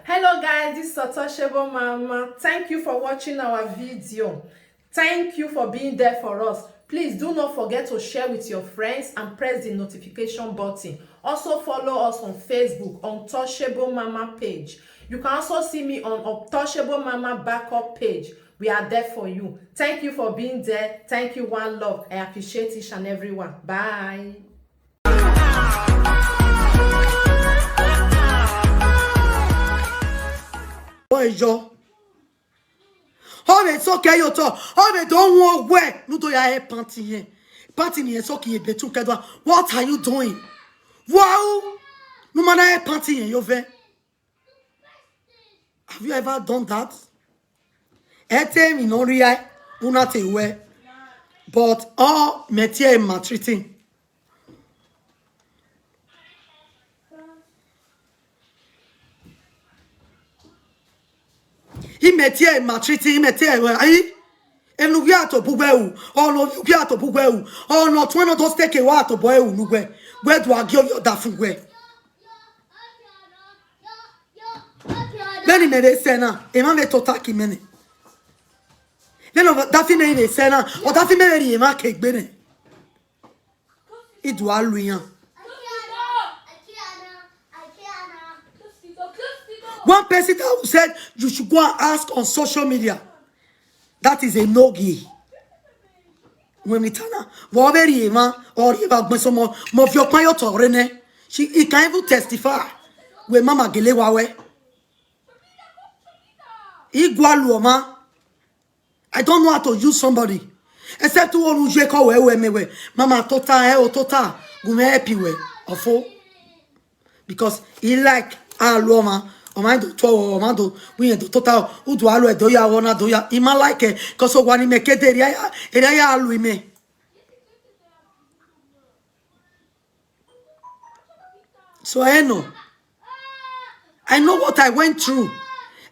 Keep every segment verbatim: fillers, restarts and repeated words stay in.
Hello guys, this is Untouchable Mama. Thank you for watching our video. Thank you for being there for us. Please do not forget to share with your friends and press the notification button. Also follow us on Facebook, Untouchable Mama page. You can also see me on Untouchable Mama backup page. We are there for you. Thank you for being there. Thank you, one love. I appreciate each and every one. Bye. Boy, yo. Ọ vbe sọkẹ ye otọ, ọ vbe do wọn wẹ ne u do ya hẹ panti yẹn. Panti ni sọkẹ ye bedroom kẹdua. What are you doing? Wow! Ne u ma na hẹ panti yẹn ye ovẹn. Have you ever done that? Ẹ te emwi ne ọ rhie u na te wẹ, but ọ mẹ tie maltreating. Imẹ tie maltreating, imẹ tie wẹ, ayi, enu ghi a tobọ uwẹ ru, ọ ne ovbi uwẹ a tobọ uwẹ ru, ọ ne ọtuẹn ne ọ do steke wa tobọ ẹ ru ne uwẹ, wẹ do a gie ovbi ọdafẹn uwẹ. Vbene imẹ vbe sẹ na, emwa vbe tota ke imẹ nẹ. Vbene ọdafẹn imẹ vbe sẹ na, ọdafẹn imẹ vbe rhie emwa ke egbe nẹ. I do a lu iran. One person that who said you should go and ask on social media, that is a no-go. Wẹ emwi ta na, vbe ọ vbe rhie emwa, ọ rhie evba gbẹn sọmọ, mẹ ovbi ọkpa ye otọ rre nẹ. She, he can even testify. Wẹ mama gele wa wẹ. I gua lu ọmwa. I don't know how to use somebody. Except u ru ye kọ wẹ, wẹ mẹ wẹ, mama tota, ẹ o tota, gu mẹ help wẹ, ọfo. Because he like a lu ọmwa, ọmwa do tuọ, ọmwa do, wẹ irẹn do tota, u do a lu ẹdẹ, ọ ya wọ na do ya, I ma like ẹ, because owa ni mẹ ke de, erriọ ya, erriọ ya lu imẹ. So I know. I know what I went through.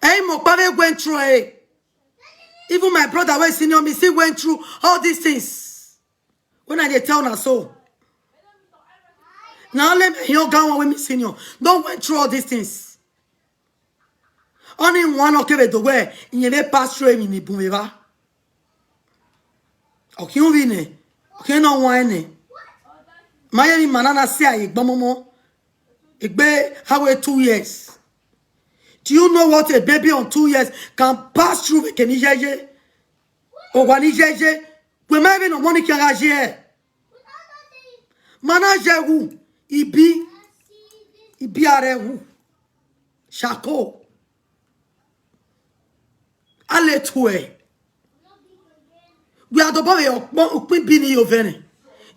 Ẹ i mọ ọkpa vbe went through ẹ. Even my brother wey senior me still went through all these things. When I dey tell una so. Na only me young guy one wey me senior don went through all these things. Ọni wan ọ kevbe do wẹ, iyẹn vbe pass through emwi ni bun vbe evba. Ọ khian uvbi nẹ, ọ khian ne ọ wan nẹ. Ma ye emwi ima na na si a ye egbe ọmọmọ. Egbe, how, two years. Do you know what a baby on two years can pass through vbe eke ni yeye? Owa ni yeye, wẹ ma vbene ọmọ ni khian gha ye. Ma na ye wu, ibi, ibi a rre wu. Shako. A le tuẹ. We are the boy, ukpọn, ukpọn ibi ni ye ovẹn nẹ.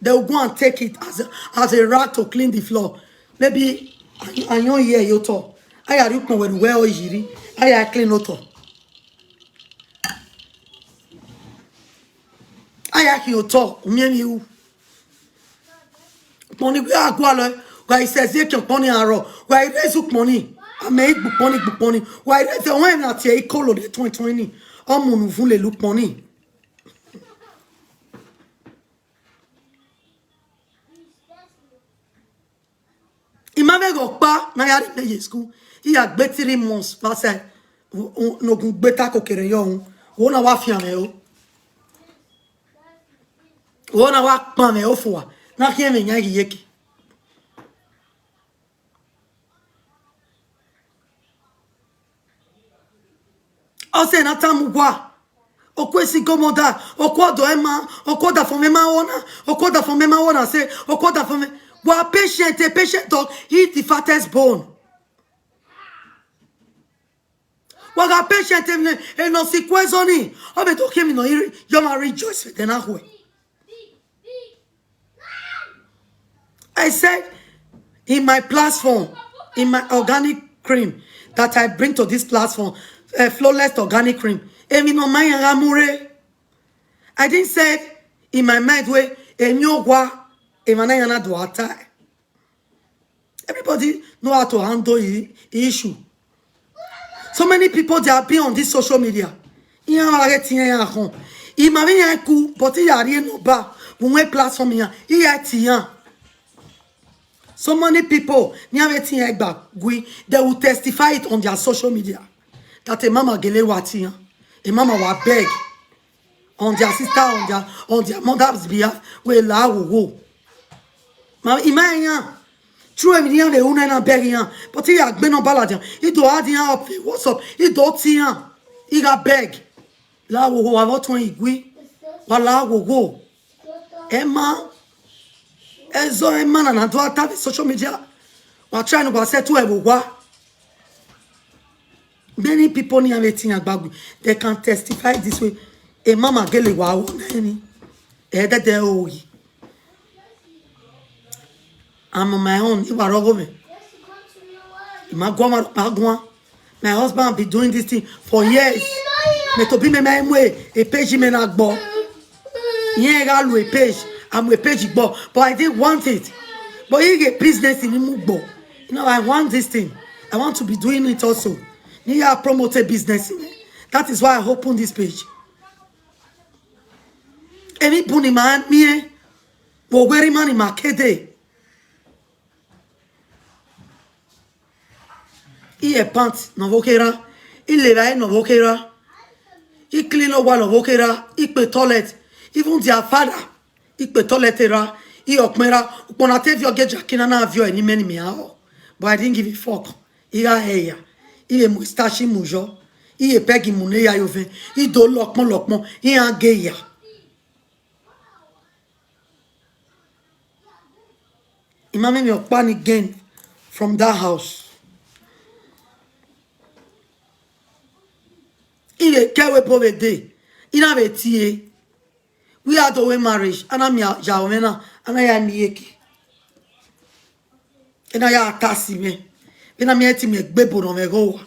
They will go and take it as a, as a rag to clean the floor. Maybe ayọn ye ye otọ. A ya rhie ukpọn wẹ ne uwẹ ọ yi rri. A ya clean otọ. A ya khian otọ, u miẹn emwi ru. Ukpọn ni wẹ a gualọ, wa i sẹ ẹziẹ khian ukpọn ni arọ, wa i rre ukpọn ni, a mẹ i gbe ukpọn ni, gbe ukpọn ni, wa i rre ẹzẹ, ọnrẹn na tie ikolo ne tuẹn tuẹn ni, ọ mu ne uvun lele ukpọn ni. I ma vbe ghe ọkpa ne a ya rhie mẹ ye school, I ya gbe three months vbe asẹ, u-, u-, ne ogun gbe ta kokere yọ ru, wo na wa fian mwẹ o. Wo na wa kpan mwẹ ofua, na khian mwẹ yan ghi yeke. Ọ sẹ ne a tama uwa, oku esi gomọda, oku ọdọ ẹma, oku ọdafọn mwẹ ma wọ na, oku ọdafọn mwẹ ma wọ na sẹ, oku ọdafọn mwẹ. Wa patient, a patient dog eat the fattest bone. Wa gha patient, emwi ne, emwi ne ọ si ku ẹzọ ni, ọ vbe do khian emwi ne ọ i re, yọ ma rejoice vbe ẹdẹ na khuẹ. I said, in my platform, in my organic cream that I bring to this platform, uh, flawless organic cream, emwi ne ọ ma iran gha mu rre. I didn't say in my mind wẹ emwi owa, emwa na iran na do a ta. Everybody know how to handle i-, issue. So many people, they have been on this social media. Iran ma ghe tiẹn iran khọn. I ma vbe iran ku, but I ya rhie nọmba vbe uwu platform iran. I ya tie iran. So many people, ni avbe tian gba gui, they will testify it on their social media that a mama gele wa tian, a mama wa beg on their sister, on their, on their mother's behalf, we la wo wo. Ma ima yan. True, emwi ne iran vbe ru na na beg iran, but iran gbe nọmba ladian. I do add iran up vbe WhatsApp, I do tie iran, I gha beg. La wo wo, wa vbe ọtuẹn igui, wa la wo wo. Ẹma, ẹzọ ẹma na na do ata vbe social media. Wa try ne wa settle ẹvbo owa. Many people ni avbe tian gba gui, they can testify this way. A mama gele wa wo na ni. Ẹdẹdẹ oyi. I'm on my own. I wa rọgho mwẹ. I ma guan, ma rhọkpa guan. My husband be doing this thing for years. Mẹ tobọ imẹ ma mu e page mẹ na gbọ. Irẹn gha lu e page, a mu e page gbọ. But I didn't want it. But I get business in Imugbo. You know, I want this thing. I want to be doing it also. Ni ya promote a business in it. That is why I open this page. Emwi bun ni ma miẹn, vbe owẹ rre ima ni ma kede. I ye pant ne ọ vbe okhe ra, I le evbare ne ọ vbe okhe ra, I clean owa ne ọ vbe okhe ra, I kpe toilet, even their father, I kpe toilet ra, I ọkpẹn ra, ukpọn na te viọ gie jackie na na viọ ẹre ne imẹ ne imẹ a họ. But I didn't give a fuck. I gha hẹ ya, I vbe mu starch mu yọ, I ye peg mu ne ya ye ovẹn, I do lọkpọn lọkpọn, iran ge ya. I ma miẹn emwi ọkpa ni gain from that house. I vbe ke ẹvbo ebo vbe dee, I na vbe tie. We had our marriage, a na miẹn ya mwẹ na, a na ya miẹn iyeke. Ena ya ta si mwẹ. Vbene a miẹn te imẹ gbe ebo ne ọ mwẹ ẹghẹ owa.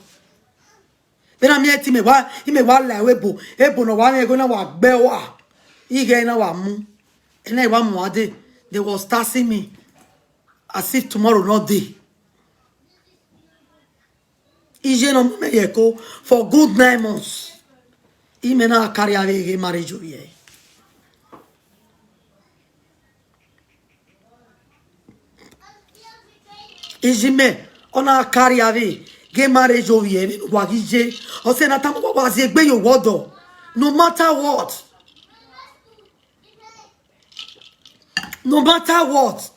Vbene a miẹn te imẹ wa, imẹ wa la ẹvbo ebo, ebo ne ọ wa mwẹ ẹghẹ na wa gbe owa. Ighẹ na wa mu. Ena I wa mu a dee, they was taxing me as if tomorrow no dey. Iye ne ọ mu mẹ ye ẹko for good nine months. Imẹ na carry avbe ghe marriage ovbi ẹre. Iye mẹ, ọ na carry avbe ghe marriage ovbi ẹre, vbene uwa ghi ye. Ọ sẹ na tama uwa, wa zi egbe ye owa ọdọ. No matter what. No matter what.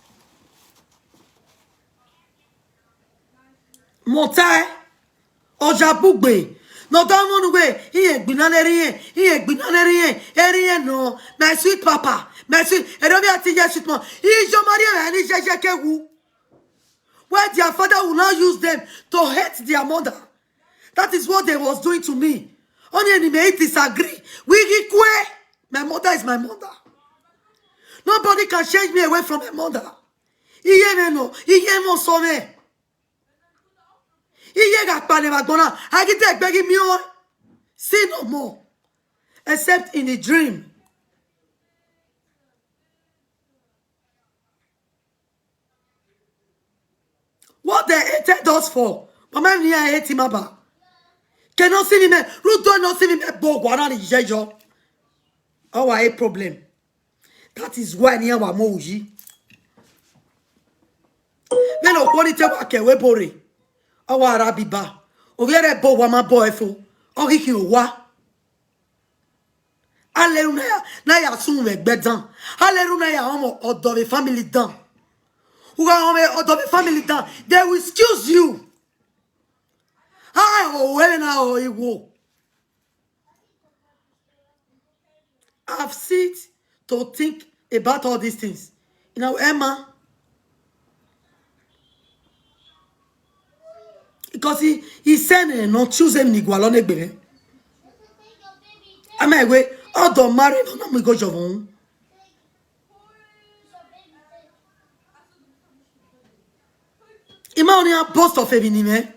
Mẹ ọtae, ọ ya bugbe, ne ọ da mwẹ unu wẹẹ, irẹn gbe inan ne erha irẹn, irẹn gbe inan ne erha irẹn, erha irẹn nọ, my sweet papa, my sweet, erha ovbi a te ye sweet mom, iye ọma rhie ẹmwẹ ne iye iye ke wu. Where their father will now use them to hate their mother. That is what they was doing to me. Ọni eni mẹ, I disagree. Wẹ I ghi kue. My mother is my mother. Nobody can change me away from my mother. Iye mwẹ nọ, iye mwẹ ọsọ mwẹ. Iye gha kpa ne vbe agbọn na, a ghi dẹ egbe ghi miẹn ọẹn. See no more. Except in the dream. What they hated us for? Mama, ni a hate him aba. Ke ne ọ sẹ emwi mẹ, rhunmwuda ne ọ sẹ emwi mẹ, bo wa na ni ye yọ. Ọ wa a problem. That is why ne iran wa mu uyi. Vbene okhuo ni te wa ke ẹvbo ebo rre, ọ wa ra biba. Ovbi ẹre bo wa ma bọ ẹre fo, ọ ghi khian owa. A lele unu na ya, na ya sun vbe ẹgbẹ dan. A lele unu na ya họnmwẹ ọdọ vbe family dan. U gha họnmwẹ ọdọ vbe family dan, they will excuse you. A ho wẹ na ho iwo. I've sit to think about all these things. You know, Emma, because he, he said, eh, no choose him ni gualọ ne gbere. Am I way? All the married, no, no, we go jovun. Ima only a post of emwi ni mwẹ.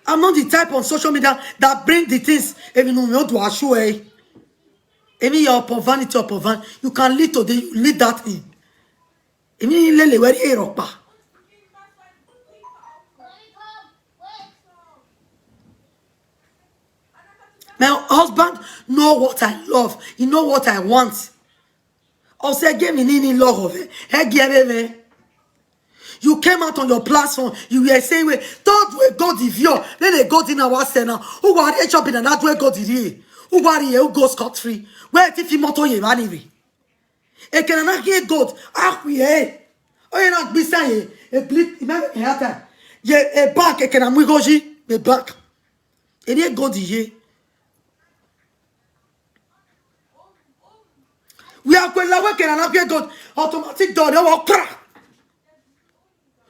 I'm not the type on social media that bring the things. Emwi ne u mwẹ, ọ do a show ẹ. Emwi ya upon vanity, upon van-, you can lead today, you lead that thing. Emwi lele wẹ rhie rhọkpa. My husband know what I love. He know what I want. Ọ sẹ gie emwi ni ni lọghọ vbe ẹgie ẹvbe mwẹ. You came out on your platform, you were saying, "Wait, don't do a God if you, then a God in our center." Who are they chopping and not do a God in here? Who are you? Who go scot free? Where if you motor ye anyway? Ekena na khin God, akhu ye. Oye na gbisa ye, a blip, imagine hata. Ye a back, ekena mu igho yi, a back. Eni God ye. We are going to ekena na khin God, automatic door, they will crack.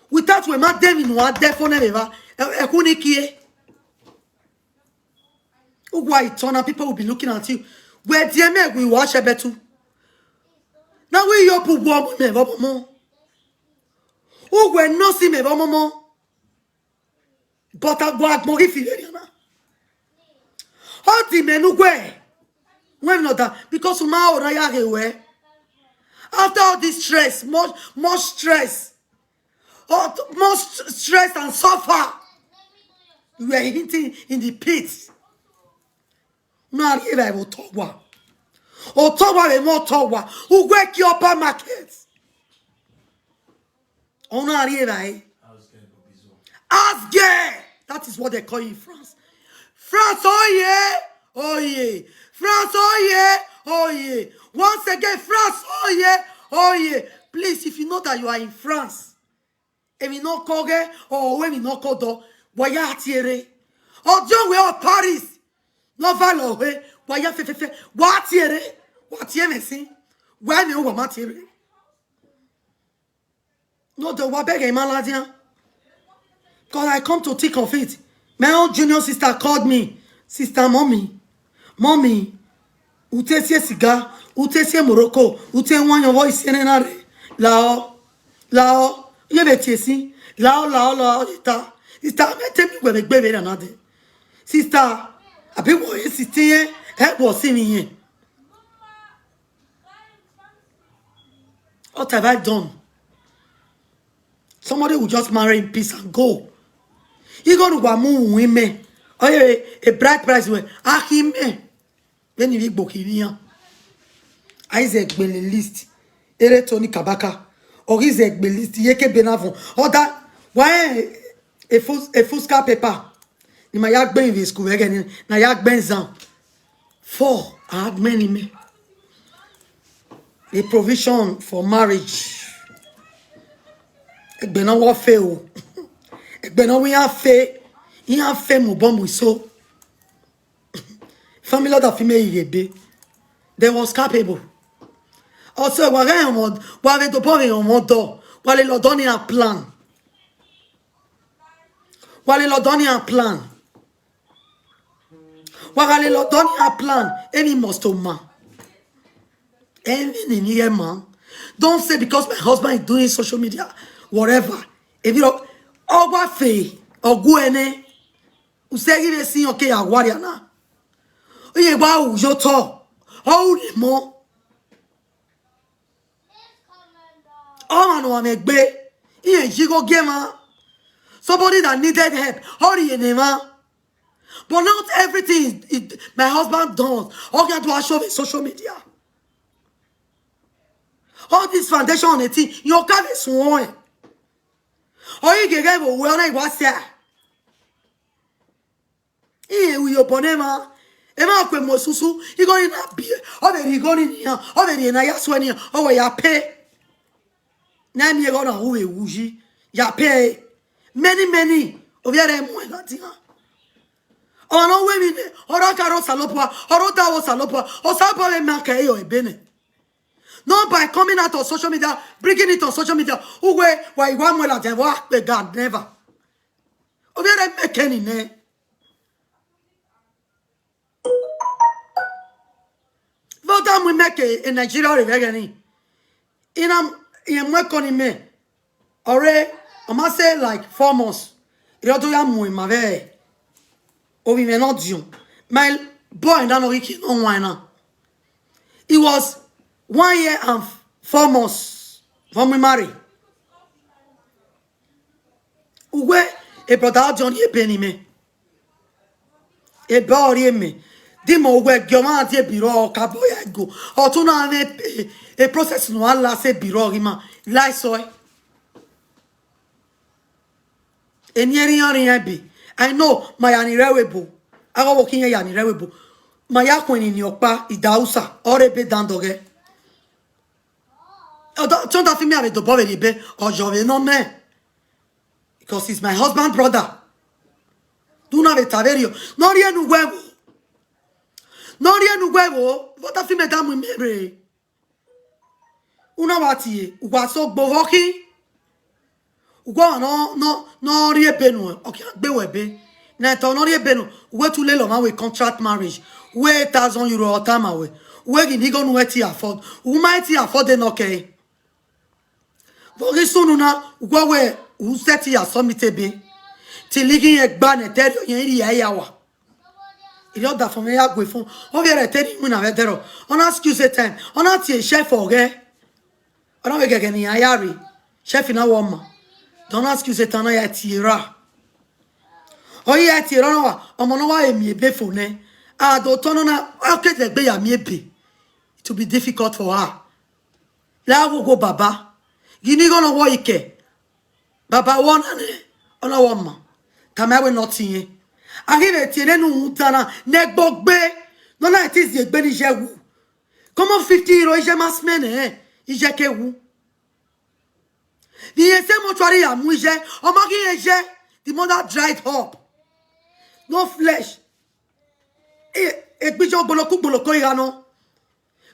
Without we ma de mi nu a de fo ne vbe va, e, e khu ni kie. Uwa eternal, people will be looking at you. Where the me we watch a betu. Now we yo pu wo mu me vo mo. Uwe no si me vo mo mo. But a gua gbon ghi fi vbe na. All the men who go. When not that, because uma ora ya ghe we. After all this stress, much, much stress, all th-, much stress and suffer, you were hinting in the pit. Una rhie evbare vbe otọ owa. Otọ owa vbe emọ otọ owa. Uwe ki upper market. Una rhie evbare. House girl. That is what they call you in France. France, oh yeah, oh yeah. France, oh yeah, oh yeah. Once again, France, oh yeah, oh yeah. Please, if you know that you are in France, emwi ne ọ kọ ghẹ, ọ ru emwi ne ọ kọ dọ, wa ya tie rre. Ọdiọn wẹ ọ Paris, ne ọ va lọ he, wa ya fẹfẹfẹ, wa tie rre, wa tie mwẹ sin, wa mẹ wa ma tie rre. No, the wa bẹghe ima ladian. Because I come to think of it. My own junior sister called me. Sister, mommy, mommy, u te sie siga, u te sie Morocco, u te wan yan vbe isi ẹnẹ na rre. Lao, lao, ye vbe tie sin. Lao, lao, lao, sister. Sister, me te mi wẹ vbe gbe vbe na na de. Sister, abi wọ ye sixteen, ẹ wọ si mi yẹn. What have I done? Somebody will just marry in peace and go. Igho ne uwa mu wu imẹ. Oye, a bright price wẹ, a khin mẹ. Vbene ivbi Igbo khin vbe iran. A i zẹ gbe list. Ere Tony Kabaka. Ọ ghi zẹ gbe list, ye ke be na vọn. Ọ da, wa rẹn a fus-, a FUSCA paper. Ne ima ya gbe vbe school vbe ẹghẹ ni, ne a ya gbe exam. Four, a gbe ni mẹ. The provision for marriage. Egbe na wọ fe o. Egbe na wẹ iran fe, iran fe mu obọ mu iso. Family order fi mẹ ghi ebe. They was capable. Also, wa gha rẹn ọmọ, wa vbe dobọ vbe rẹn ọmọ ọdọ, wa lele ọdọ ni a plan. Wa lele ọdọ ni a plan. Wa gha lele ọdọ ni a plan, emwi must to ma. Emwi ni ni ghẹ ma. Don't say because my husband is doing social media, whatever. Emwi rọ, ọ wa fe, ọ gu ẹnẹ. U sẹ ghi vbe sin ọke ya guaria na. Iye wa ru ye otọ, ọ ru rre emọ. Ọmwa ne ọ mwẹ gbe, iye yi igho gie emwa. Somebody that needed help, ọ rhie ne emwa. But not everything is, is, my husband does. Ọ khian do a show vbe social media. All this foundation on a thing, you can't be sworn. Ọ i ghe ghẹ vbe owẹ, ọ na i wa sẹ. Iye ru ye obọ ne emwa, emwa ku emu osusu, igho ni na biẹ, ọ vbe rhie igho ni nian, ọ vbe rhie ne a ya suẹ nian, ọ wẹ ya pe. Na miẹn igho na ru vbe wu yi, ya pe ẹre. Many, many, ovbi ẹre mu ẹn ladian. Ọmwa ne ọ ru emwi nẹ, ọ rọ ka rre Osanobua, ọ rre odaro Osanobua, Osanobua vbe ma kẹ ẹre ebe nẹ. Not by coming out on social media, bringing it on social media. Uwe, wa i wa mu ladian vbe akpega, never. Ovbi ẹre mẹ kẹ ni nẹ. Vbe ọ da mu imẹ ke e Nigeria rre vbe ẹghẹ ni. Ina, irẹn mu ẹko ni mẹ. Ọre, ọ ma sẹ like four months. Erriọ do ya mu emwa vbe ovbi mwẹ ne ọ diọn. My boy na nọ ghi kie nọ wan na. He was one year and four months vbe ọ mu ima rre. Uwe, e brother, ọ diọn rhie ebe ne imẹ. Ebe ọ rhie mẹ. Di mẹ uwe gie ọmwa die birọ, ọ ka bọ ya go. Ọ tun na mwẹ e, e process ne uwa la sẹ birọ ghi ma. La eso ẹe. Eni erriọ rian ebe. I know, ma ya ni rre ẹvbo ebo. Aghọghọ khin ya ni rre ẹvbo ebo. Ma ya khuẹn ni ọkpa, Idausa, ọ rre ebe dandọghẹ. Ọdọ, te ọdafẹn mẹ a vbe dobọ vbe rhie ebe, ọ yọ vbe nọ mẹ. Because he's my husband brother. Do na vbe ta vberriọ. Ne ọ rhie ne uwẹ vbo. Ne ọ rhie ne uwẹ vbo. Vbe ọdafẹn mẹ da mu imẹ rre. Una wa tie, uwa so gboghọ khin. Uwa nọ, nọ, nọ rhie ebe nuẹn, ọ khian gbe wẹ ebe. Na ẹto nọ rhie ebe nuẹn, uwẹ tu lele ọmwa wẹ contract marriage. Uwẹ eight thousand euro ọ tama wẹ. Uwẹ ghi ni igho ne uwẹ te afford. U ma te afford nọ kẹre. Vbe ọ ghi sunu na, uwa wẹ, u sẹtin ya submit ebe. Till I ghi rẹn gba ne ẹtẹ rriọ, irẹn rhie ya wa. Erriọ ọdafẹn mwẹ ya gue fun. Ọ vbe rẹ ẹtẹ rhie iwinna vbe ẹdẹrọ. Ọ na excuse time. Ọ na tie chef ọghẹ. Ọ na vbe ghẹghẹ ne iran ya rre. Chef na wẹ ọ ma. Then ọ na excuse time, ọ na ya tie ra. Ọ ya tie ra, ọ na wa, ọmọ ne ọ wa vbe miẹn ebe fo nẹ. A do tọ nọ na, ọ ke dẹ egbe ya miẹn ebe. It will be difficult for her. La wo wo baba. Ghi ni igho ne ọ wọ ikẹ. Baba wẹ ọna nẹ, ọ na wẹ ọ ma. Tama wẹ ne ọ tie. A ghi vbe tie nene uhunmwu dan na, ne ẹgbẹ gbe, ne ọ na te zi egbe ne iye wu. Come on, fifty euro, iye ma smẹ nẹ, iye ke wu. Vbe irẹn sẹ mortuary ya mu iye, ọ ma ghi rẹn iye, the mother dried up. No flesh. E, egbe iye gboloko gboloko igha nọ.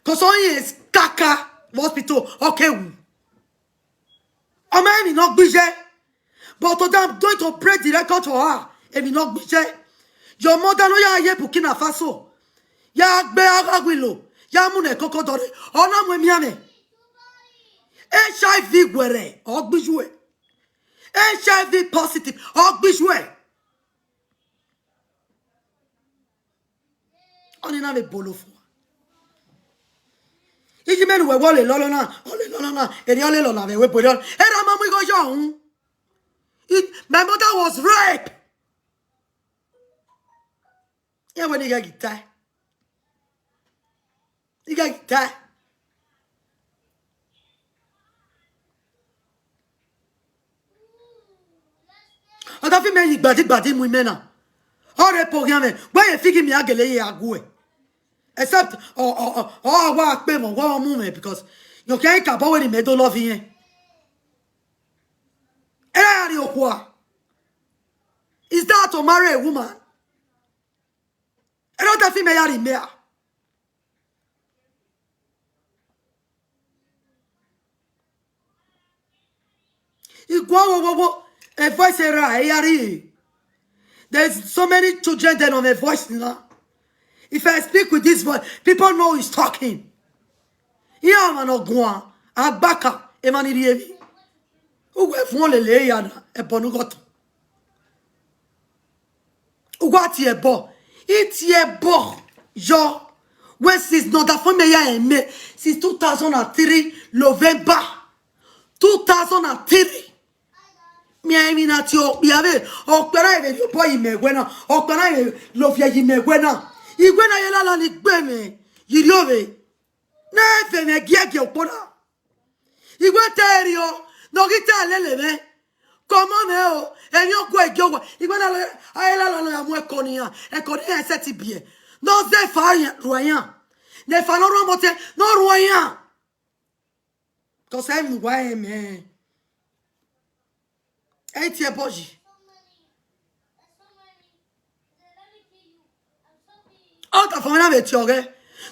Cause ọ rẹn kaka vbe hospital, ọ ke wu. Ọ ma emwi ne ọ gbe iye. But today I'm going to break the record for her. Emwi ne ọ gbe iye. Your mother ne ọ ya ye Burkina Faso. Ya gbe agha wilo. Ya mu ne koko dọrre. Ọ na mu emianmwẹ. H I V wẹrẹ, ọ gbe iye. H I V positive, ọ gbe iye. Ọni na vbe bolo fua. Iji mẹ ne uwẹ wẹ ọ lele ọlọ na, ọ lele ọlọ na, erriọ ọ lele ọna vbe ẹvbo ebo, erriọ, erha ma mu igho yọ uhunmwu. It, my mother was rape. Iran wẹ ne I ghẹ ghi tae. I ghẹ ghi tae. Ọdafẹn mẹ yi gbadi gbadi mu imẹ na. Ọ rre po khian mwẹ, wẹ ye fighi mẹ a gele ye a gu ẹ. Except ọ, ọ, ọ, ọ wa kpe mwẹ, ọ wa mu mwẹ because you can't kabọ wẹ ne imẹ do love irẹn. Ẹ ra rrie okhua. Is that to marry a woman? Ẹ ra ọdafẹn mẹ ya rrie imẹ ra? Iguan wo wo wo, a voice erha, ẹ ya rrie. There's so many children that on a voice now. If I speak with this voice, people know he's talking. Iran ọmwa ne ọ guan, agbaka, emwa ni rhie emwi. Uwẹ vuọn lele ya na, ẹbọ ne u ghẹ tọn. Uwa tie ẹbọ. I tie ẹbọ yọ. Wẹ since ne ọdafẹn mẹ ya rẹn mẹ, since two thousand and three November, two thousand and three. Miẹn emwi na tie okpia vbe, okpia na vbe rhie obọ yi mẹ wẹ na, okpia na vbe loviẹ yi mẹ wẹ na. Iwẹ na ye lala ni gbe mwẹ, yi rhie ovbe. Ne ẹ vẹ mwẹ giẹgiẹ ukpo na. Iwẹ te rriọ, ne ọ ghi ta lele mwẹ. Kọmọ mwẹ o, emwi ọgua igie owa. Iwẹ na le, a i lala nọ ya mu ẹko ne iran, ẹko ne iran sẹtin biẹ. Ne ọ zẹ efa ruẹ iran. Ne efa ne ọ rhuan ọmọtẹn, ne ọ rhuan iran. Cause ẹ mu uwa rẹn mẹ. Ẹ i tie ẹbọ yi. Ọdafẹn na vbe tie ọghẹ.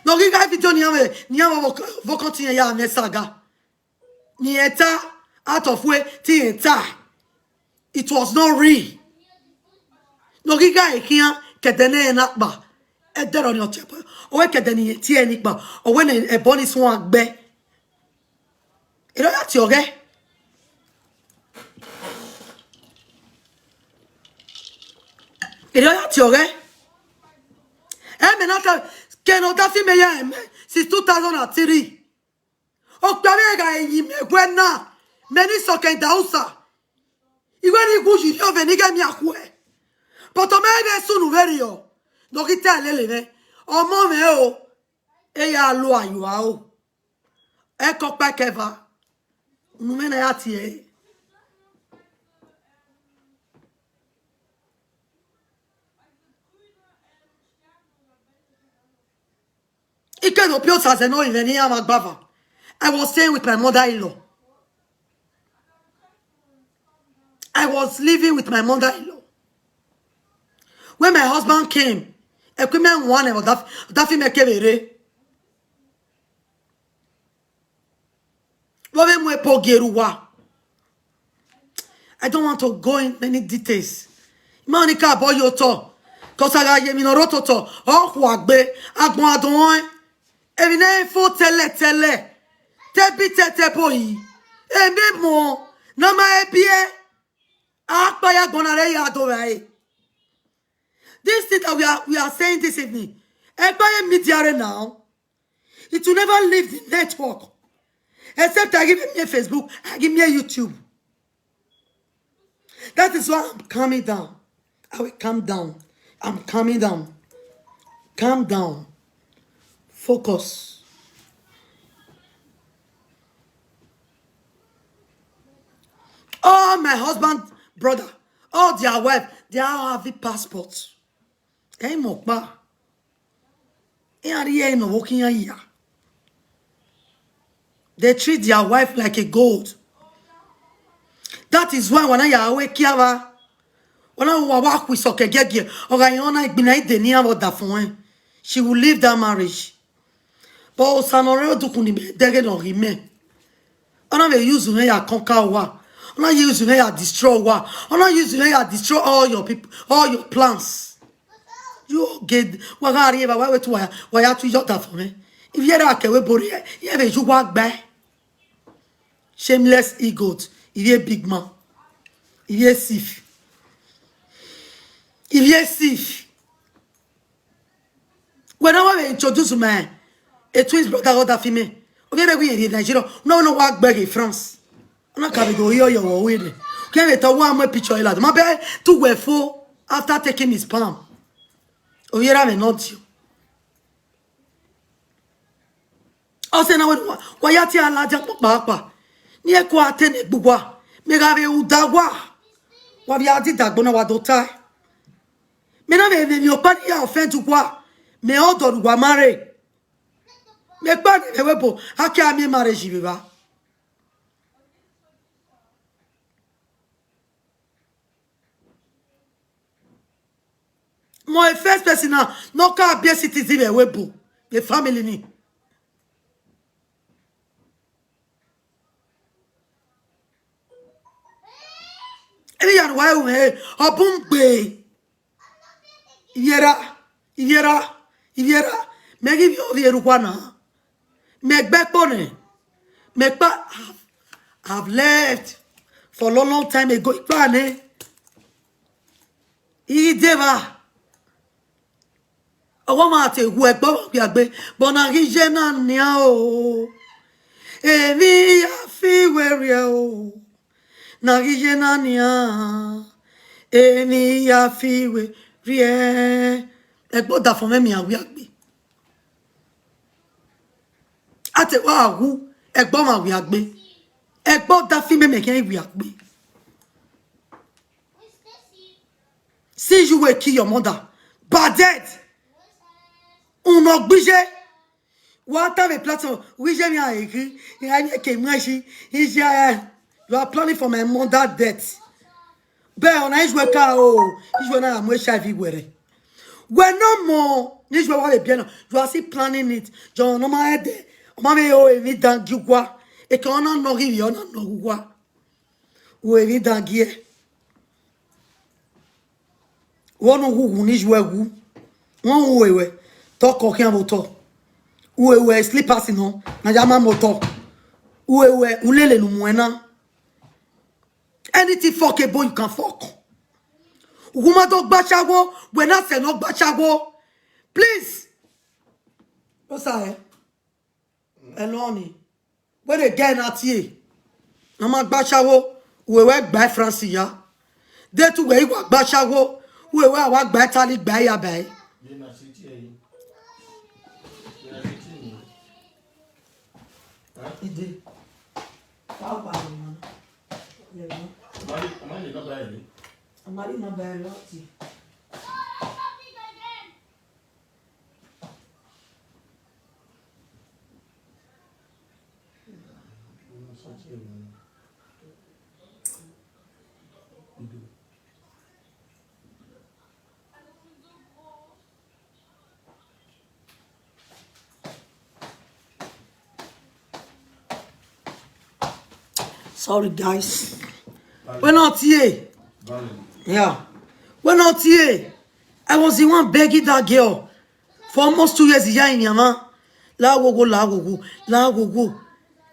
Ne ọ ghi gha video ne iran vbe, ne iran vbe vbokọn te irẹn ya mwẹ saga. Ne irẹn ta, out of way, te irẹn ta. It was not real. Ne ọ ghi gha khian, kẹdẹ ne ẹnrẹn na kpa. Ẹdẹrọ ni ọ tie ẹbọ. Ọ wẹ kẹdẹ ne irẹn tie ẹre ni kpa. Ọ wẹ ne ẹbọ ni suẹn gbe. Erriọ ya tie ọghẹ. Erriọ ya tie ọghẹ. Ẹ mẹ na ta, ke ne ọdafẹn mẹ ya rẹn mẹ since two thousand and three. Okpia vbe gha yi mẹ wẹ na, mẹ ni sọkẹn Idausa. Iwẹ ni gu yi rhie ovbe ne I ghẹ miẹn akhuẹ. But ọ ma vbe sunu vberriọ, ne ọ ghi ta lele mwẹ. Ọmọ mwẹ o, e ya lo ayua o. Ẹkẹ ọkpa ẹkẹ eva, unu mwẹ na ya tie ẹre. Ẹdo pio sazẹ ne ovbi mwẹ ne iran ma gbava. I was staying with my mother-in-law. I was living with my mother-in-law. When my husband came, equipment one of that, that film kevbe rre. Vbe ọ vbe mu epo gie rre uwa. I don't want to go in many details. Ma ni ka bọ ye otọ, 'cause a gha ye emwi ne ọ rre ototọ, ọ khuagbe, agbọn a do rẹn. Emwi ne ẹ i fo tẹlẹtẹlẹ, te bi tẹtẹ bo yi. Emwi emọ ne ọ ma he biẹ, a kpa ya agbọn na rre ya do vbe ẹre. This thing that we are, we are saying this evening, ẹgbẹ ye media rre now. It will never leave the network. Except I give me Facebook, I give me YouTube. That is why I'm calming down. I will calm down. I'm calming down. Calm down. Focus. All my husband brother, all their wife, they all have the passport. Ẹ i mọ ọkpa. Iran rhie ẹre ne ọvbokhan iran hia. They treat their wife like a gold. That is why wa na ya ru ekia vba. Wa na wa wa khu isọkẹ giẹgiẹ. Ọ gha rẹn ọna egbinna ide ne iran vbe ọdafẹn ọnrẹn. She will leave that marriage. But Osa ne ọ rre odukhunmwu ni mẹ dẹghe ne ọ ghi mẹ. Ọ na vbe use mwẹ ya conquer uwa. Ọ na use mwẹ ya destroy uwa. Ọ na use mwẹ ya destroy all your people, all your plans. You get, wa gha rrie evba, wa wẹ te wa ya, wa ya tu iyọ ọdafẹn mwẹ. Ivbi erha kẹ vbe ebo rre, irẹn vbe ye uwa gbae. Shameless idiot, ivbi big man, ivbi thief, ivbi thief. Wẹ na wa vbe introduce my a twins brother ọdafẹn mwẹ. Ovbi ẹre vbe wẹ irẹn rrie Nigeria, na wẹ ne ọ wa gbe ghe France. Ọ na ka vbe do rhie ọyọ vbe ọvbehe. Ke vbe te ọ wa mu picture ẹre ladian. Ma bẹ te uwẹ fo after taking his sperm. Ovbi erha mwẹ ne ọ diọn. Ọ sẹ na wẹ wa, wa ya tie ladian kpakpa kpa. Ne ẹ ko a te ne egbe uwa. Mẹ gha vbe ru da uwa. Wa vbe a dida agbọn na wa do tae. Mẹ na vbe mwẹ emwi ọkpa ne ya offend uwa. Mẹ ọdọ ne uwa ma rre. Mẹ kpa ne mẹ wẹ ebo, a ke a miẹn marriage vbe evba. Mọ e first person na ne ọ ka biẹ citizen vbe ẹvbo ebo, vbe family ni. Emwi hia ne uwa ru mwẹ, ọ bun gbe. Ivbi erha, ivbi erha, ivbi erha, mẹ ghi vbe ovbi erha uwa na. Mẹ gbe ẹkpo nẹ, mẹ kpa, I've, I've left for long, long time ago, I kpa nẹ. I de evba. Ọghe ọmwa te wu ẹgbẹ ọmwa wiagbe, but na ghi ye na nian o. Emwi ya fi werriẹ o. Na ghi ye na nian. Emwi ya fi werriẹ. Ẹgbẹ ọdafẹn mwẹ miẹn wiagbe. A te wa wu ẹgbẹ ọmwa wiagbe. Ẹgbẹ ọdafẹn mwẹ mẹ khian wiagbe. Since you were kill your mother, bad dead. Unu gbe iye. Wa ta vbe platform, wẹ iye mẹ a ghi, I gha miẹn ke mu ẹsi, iye, you are planning for my mother death. Bẹ ọna ijuẹ ka o, ijuẹ na ya mu H I V wẹrẹ. Wẹ ne ọmọ ne ijuẹ wa vbe biẹ na, you are still planning it. Jọ ne ọ ma ẹdẹ, ọ ma vbe ho emwi dangiẹ uwa. Eke ọ na nọ ghi vbiẹ, ọ na nọ ghe uwa. Ru emwi dangiẹ. Wẹ ne u wu ne ijuẹ wu. Wẹ u ru ewẹ, te ọkọ khian vbe otọ. U ru ewẹ slippers nọ, ne a ya ma mu otọ. U ru ewẹ ulele ne u muẹn na. Anything fuckable you can fuck. Uwu ma do gba ashawo, wẹ na sẹ ne ọ gba ashawo. Please. Osa ẹ. Ẹlọ ni. Wẹ rhe gẹ na tie. A ma gba ashawo, uwẹ wẹ gba France ya. De te uwẹ i wa gba ashawo, uwẹ wẹ a wa gba Italy gba ya ba ẹre. Ide. Wa gba ẹre. Amadi, Amadi nọ ba ẹre. Amadi nọ ba ẹre lọti. Sorry, guys. We're not here. Yeah. We're not here. I was the one begging that girl for almost two years. Iya inyama. La wowo, la wowo, la wowo.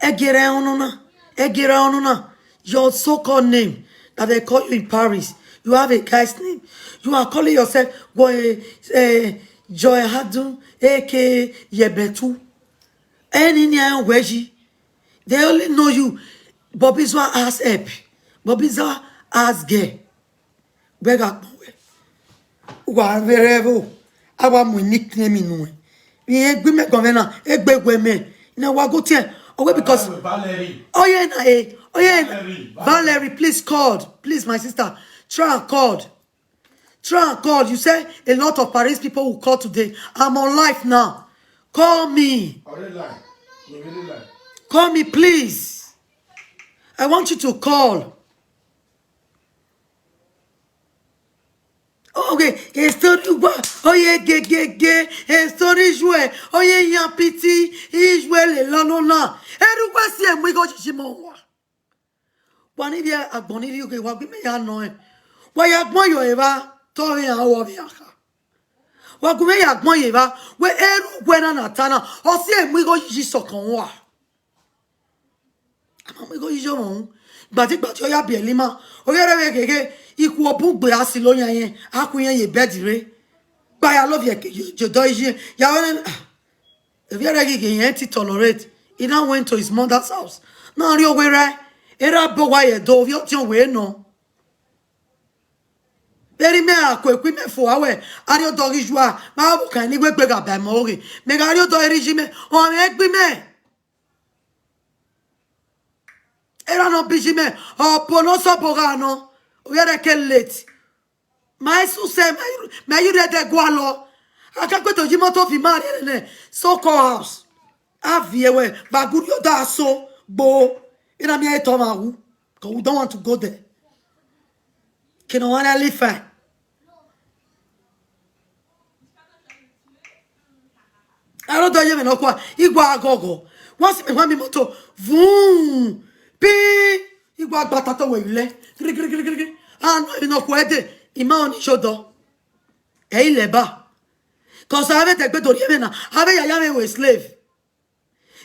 Egere ọnọna. Egere ọnọna. Your so-called name that they call you in Paris. You have a guy's name. You are calling yourself, eh, eh, Joy Hadun, A K A Yebetu. Any name where she, they only know you. Bobby Zua ass help. Bobby Zua ass girl. Wẹ gha gbọn wẹ. Wa vbe rẹ vbo. A wa mu nickname nuẹn. Vbe irẹn gbe mẹ gọmwẹ na, egbe wẹ mẹ. Na wa go tiẹ. Owe because Valerie. Oh yeah, na, eh. Oh yeah. Valerie, Valerie. Valerie, please called. Please, my sister. Try and called. Try and call. You say a lot of Paris people will call today. I'm on live now. Call me. Already live. You really live. Call me, please. I want you to call. Okay, history wa, oye gegege, history jue, oye yan piti, ijue le lọ nọ na. Erhughe si emu igho shishi mọ wa. Wa ni vbe agbọn ni rhie oghe, wa gu imẹ ya nọ ẹn. Wa ya gbọn yọ evba, te ọ vbe iran, ọ vbe iran kha. Wa gu mwẹ ya gbọn ye evba, wẹ erhughe na na ta na, ọ si emu igho yiyi sọkọn ua. A ma mu igho yiyi ọmọ ru. Gbadi gbadi ọ ya biẹ lima, ọ ya rẹvbe gheghe, ikhuo bun gbe a si lo yan yẹn, a khu irẹn ye bed re. Gba ya lovie ke ye odọ iye, ya wẹ nẹ, ah. Ovbi ẹre ghi ghe irẹn ti tolerate. He now went to his mother's house. Na rrie owe rre, erha bọ owa ye do, ovbi ọtiọnwẹ nọ. Vbene imẹ a ku eku imẹ fo, a wẹ, a rrie odọ ghi yua, ma vbe kan ni wẹ egbe gha ba ẹmwẹ ọghe. Mẹ gha rrie odọ erha iye mẹ, ọ mwẹ egbe imẹ. Erha nọ biyi mẹ, ọ po ne ọ sẹ obọ gha nọ, ovbi ẹre ke late. Ma i suse, ma i, ma i rre ẹdẹ gualọ. A ka gbe do yi imoto fi ima rrie nẹ, so call house. A viẹ wẹ, vbe a gu rrie odọ aso gbo. Ina miẹn etọ mwa wu, 'cause we don't want to go there. Kene ọmwa na live fine. Aro do ye mwẹ nọkhua, igua aghọghọ. Wa si mẹ wa mi imoto, vun, pi, igua gba tato wẹ ilẹ, giri, giri, giri, giri, giri. A nọ emwi nọkhua ẹdẹ, ima ọni shodọ. Ẹ i lẹ ba. 'Cause avbe dẹgbe do rhie mwẹ na, avbe ya ya mwẹ wẹ slave.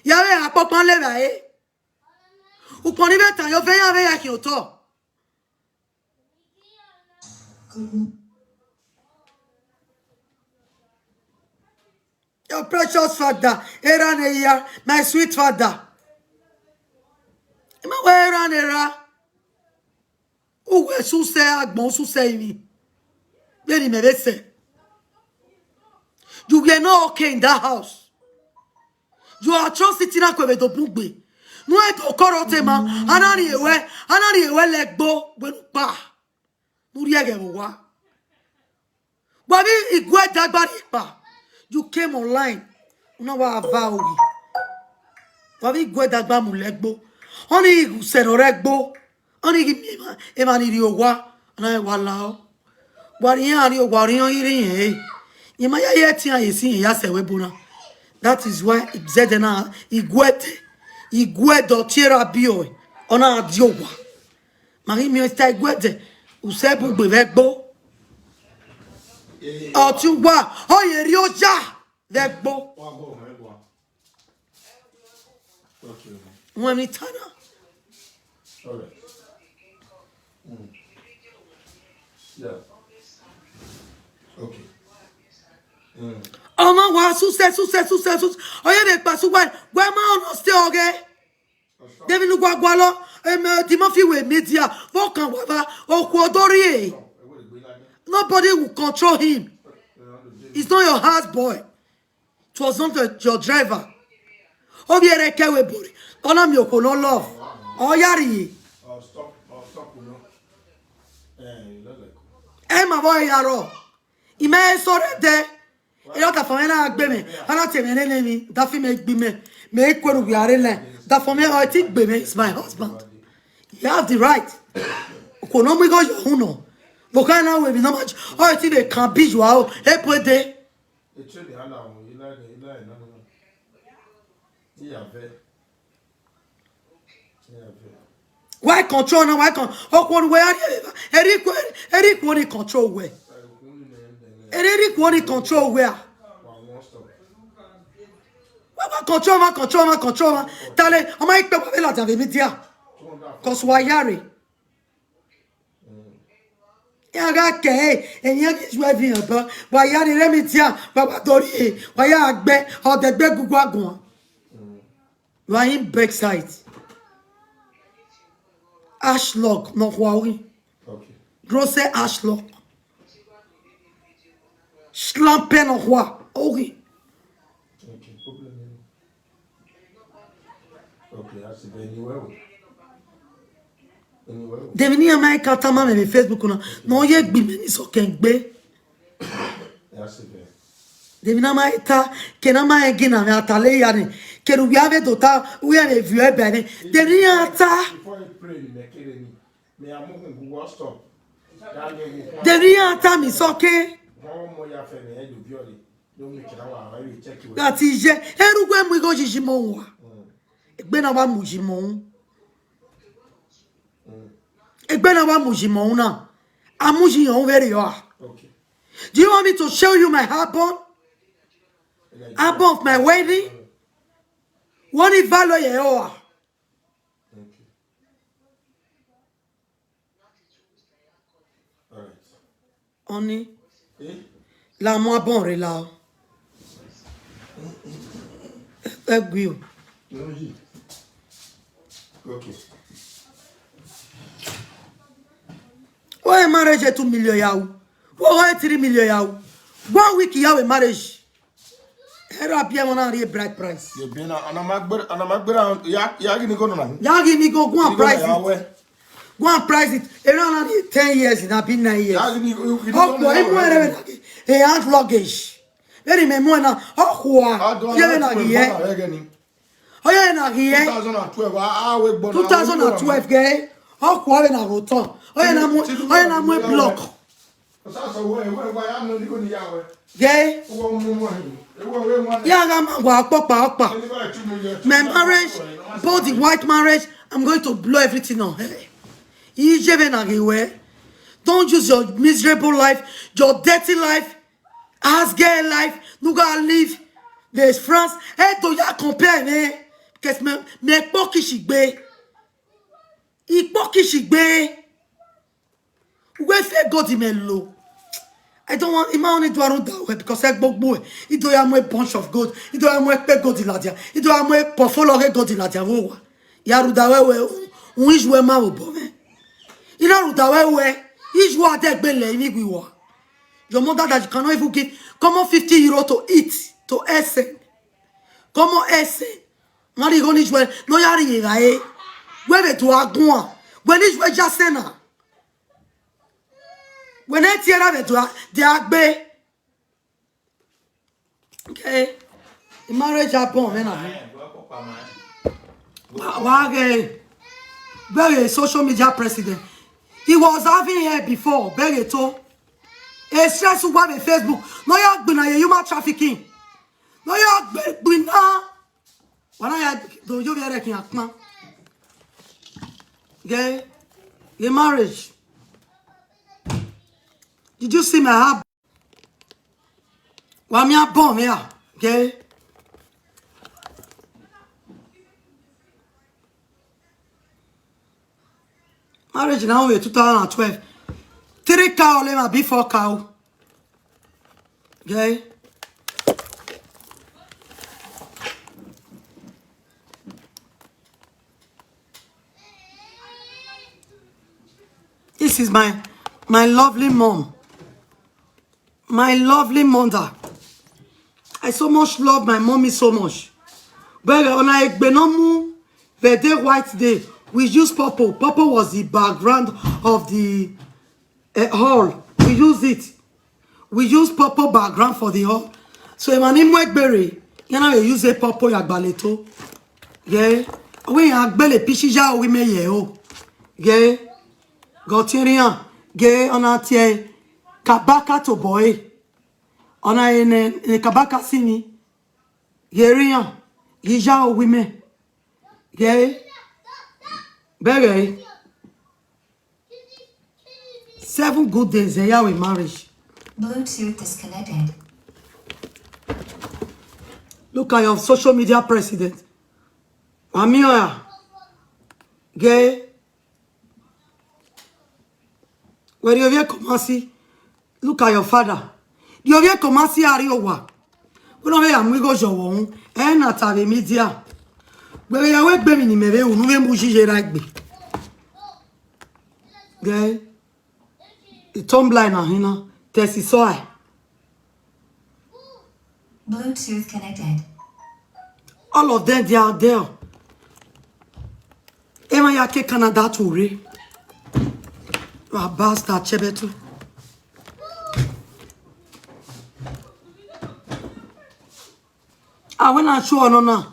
Ya vbe akpọkpan levba ẹre. Ukpọn ni vbe tan yọ vẹ iran vbe ya khian otọ. Your precious father, erha ne ya, my sweet father. I ma wẹ erha ne erha. Uwẹ suse agbọn, suse emwi. Vbene imẹ vbe sẹ. You were not okay in that house. Your atrocity na kue vbe do bun gbe. Nu ẹdẹ okọrọ te ma, a na rhie wẹ, a na rhie wẹ lẹgbo, wẹ nu kpa. Ne u rhie ẹghẹ vbe owa. Wa vbe iguẹ dagba rhie kpa. You came online. U na wa va oghi. Wa vbe iguẹ dagba mu lẹgbo. Ọnii ghi sẹ ne ọ rre ẹgbo. Ọnii ghi miẹn emwa, emwa ni rrie owa. Ọ na wa lao. Wa rri iran rrie owa, ọ rri iran ghi rri irẹn re. Rẹn ma ya ye ẹtin iran ye si irẹn ya sẹ ẹvbo ebo na. That is why zẹdẹ na, iguẹdẹ, iguẹdẹ ọ tie ra biẹ ọe, ọ na die owa. Ma ghi miẹn ọta iguẹdẹ, usẹ bun gbe vbe ẹgbo. Ọtẹn uwa, ọ ye rri oya vbe ẹgbo. Wẹ emwi ta na. All right. Mm. Yeah. Okay. Mm. Ọmọ wa suse, suse, suse, suse. Ọ ye vbe kpa su wẹ, wẹ ma ọnọ ste ọghe. David Lugwagwalọ, em, eh, Timothy we media, vbe ọkan wa va, okhuo do rrie. Nobody will control him. He's not your house boy. It was not the, your driver. Ovbi ẹre ke wẹ bore. Ọ na miẹn okhuo ne ọ love. Ọ ya rrie. Ẹ ma vbe ya rrọọ. I ma sẹ ọre dẹ. Erha ọdafẹn mwẹ na gbe mwẹ, a na tie mwẹ nene emwi, dafi mẹ gbe imẹ, mẹ i kuẹ ne uwia rre lẹ, ọdafẹn mwẹ ọ i ti gbe mwẹ, is my husband. He has the right. Okhuo ne ọ mu igho yọ uhunmwu nọ. Vbe okha na ru emwi ne ọ ma, ọ i ti vbe kan bi yua o, epo ede. Eche de hala o, ila, ila, ila, ila. Iya vẹ. Iya vẹ. Wa control na, wa con-, okhuo ne uwẹ ya rhie vbe evba. Erha ikhuo, erha ikhuo ni control uwẹ. Erha, erha ikhuo ni control uwẹ a. Wa, wa control, wa control, wa control, wa. Tale, ọ ma ikpe wa vbe ladian vbe media. 'Cause wa ya rre. Iran gha kẹ ẹre, emwi iran ghi ju ẹre viọ obọ. Wa ya rre media, wa, wa do rhie, wa ya gbe, ọ dẹgbe gugu aguan. You are in backside. Ashlock, nọkhua oghi. Okay. Grosse Ashlock. Schlampe nọkhua oghi. Okay, problem. Okay, that's it. Anyway. Anyway. Devin iran ma ka tama mwẹ vbe Facebook na. Ne ọ ye gbe imẹ ni sọkẹn gbe. Devin na ma ta, ke na ma ẹgin na mwẹ a ta le ya ni. Kere uwẹ avbe do ta, uwẹ vbe viọ ẹbẹ ni. Devin iran ta. Before you pray, ni mẹ kere ni. Mẹ a mu khun gu WhatsApp. Devin iran ta mi sọkẹn. Gha ti ye, erha uwẹ mu igho yi iyimọ ua. Egbe na wa mu iyimọ un. Egbe na wa mu iyimọ un na. A mu iyiyan un vberriọ a. Okay. Do you want me to show you my album? Album of my wedding? Wẹ ọni value ye ẹre a? Okay. All right. Ọni. Eh? La mu album rre la o. Ẹ gui o. Okay. Wẹ marriage two million ya ru. Wẹ three million ya ru. One week ya wẹ marriage. Erha biẹ ẹmwẹ na rhie bride price. Ye biẹ na, ana ma gbe, ana ma gbe ra, ya, ya ghi ni go nọ na. Ya ghi ni go, go and price it. Go and price it. Erha na rhie ten years, na be nine years. Ya ghi ni, ghi ni go nọ. Ọkpọ, emu ẹre vbe na ghi. E hand luggage. Vbene mẹ mu ẹn na, ọ khua. Ye vbe na ghi ye. Ọ ye na ghi ye. Two thousand and twelve, a, a wẹ gbọ na. Two thousand and twelve ghe. Ọ khua vbe na rho otọ. Ọ ye na mu, ọ ye na mu block. Ghe. Ya gha ma wa ọkpọkpa ọkpa. My marriage, both the white marriage, I'm going to blow everything on. Hey. Iye vbe na ghe wẹ. Don't use your miserable life, your dirty life, ass girl life, ne u gha live this France. Hey, do ya compare me. Because me, me kpọki shigbe. I kpọki shigbe. Wẹ fe gold mẹ lo. I don't want, I ma only do around that way because I gbogbo. I do ya mu a bunch of gold. I do ya mu a pe gold ladian. I do ya mu a portfolio of gold ladian. Wo wa. Ya ru da wẹ wẹ, u izu ma wo bo me. I na ru da wẹ wẹ, izu a de gbe lẹ mi gui wa. Your mother that you cannot even give common fifty euro to eat, to Essen. Common Essen. Nga ri go ni izu, no ya ri gha e. Wẹ vbe do aguan. Wẹ ni izu ya sẹ na. Wẹ ne tie ra vbe do a, de agbe. Okay. The marriage happen, man. Wa, wa ghe, very social media president. He was having hair before, very tall. A stress wa be Facebook. No ya gbina ye human trafficking. No ya gbe, gbina. Wa na ya do yo vbe ẹrẹkhin akpan. Ghe, ghe marriage. Did you see my heart? Wa mi abọ mẹ a, ghe. Marriage na wẹ two thousand and twelve. Three cow le ma be four cow. Okay. This is my, my lovely mom. My lovely mother. I so much love my mommy so much. But on a egbe no mu, the day white day, we use purple. Purple was the background of the, eh, hall. We use it. We use purple background for the hall. So emwa ni mu egbe rre, iran na vbe use purple ya gbalẹ to. Ghe, ọ wẹ iran gbele picture ya owa mwẹ ye o. Ghe, ghe ọtiẹnrhian, ghe ọ na tie kabaka tobọ ẹre. Ọ na re ne, ne kabaka si ni. Ghe erha iran, ghi ya owa mwẹ. Ghe, bẹghe. Seven good days, ẹ ya wẹ marriage. Bluetooth disconnected. Look at your social media president. Wa miẹn ọre a. Ghe. Wẹ rhie ovbi Kumasi. Look at your father. Rhie ovbi Kumasi a rrie owa. Wẹ ne ọ vbe ya mu igho zẹ ọvbokhan. Ẹ na ta vbe media. Wẹ vbe ya wẹ egbe emwi ne imẹ vbe ru, ne u vbe mu uyi ye ra egbe. Ghe. Tumbler na hin na, test soil. Bluetooth connected. All of them, they are there. Emwa ya ke Canada to rre. You are bastard, Chebetu. A wẹ na show ọnọ na.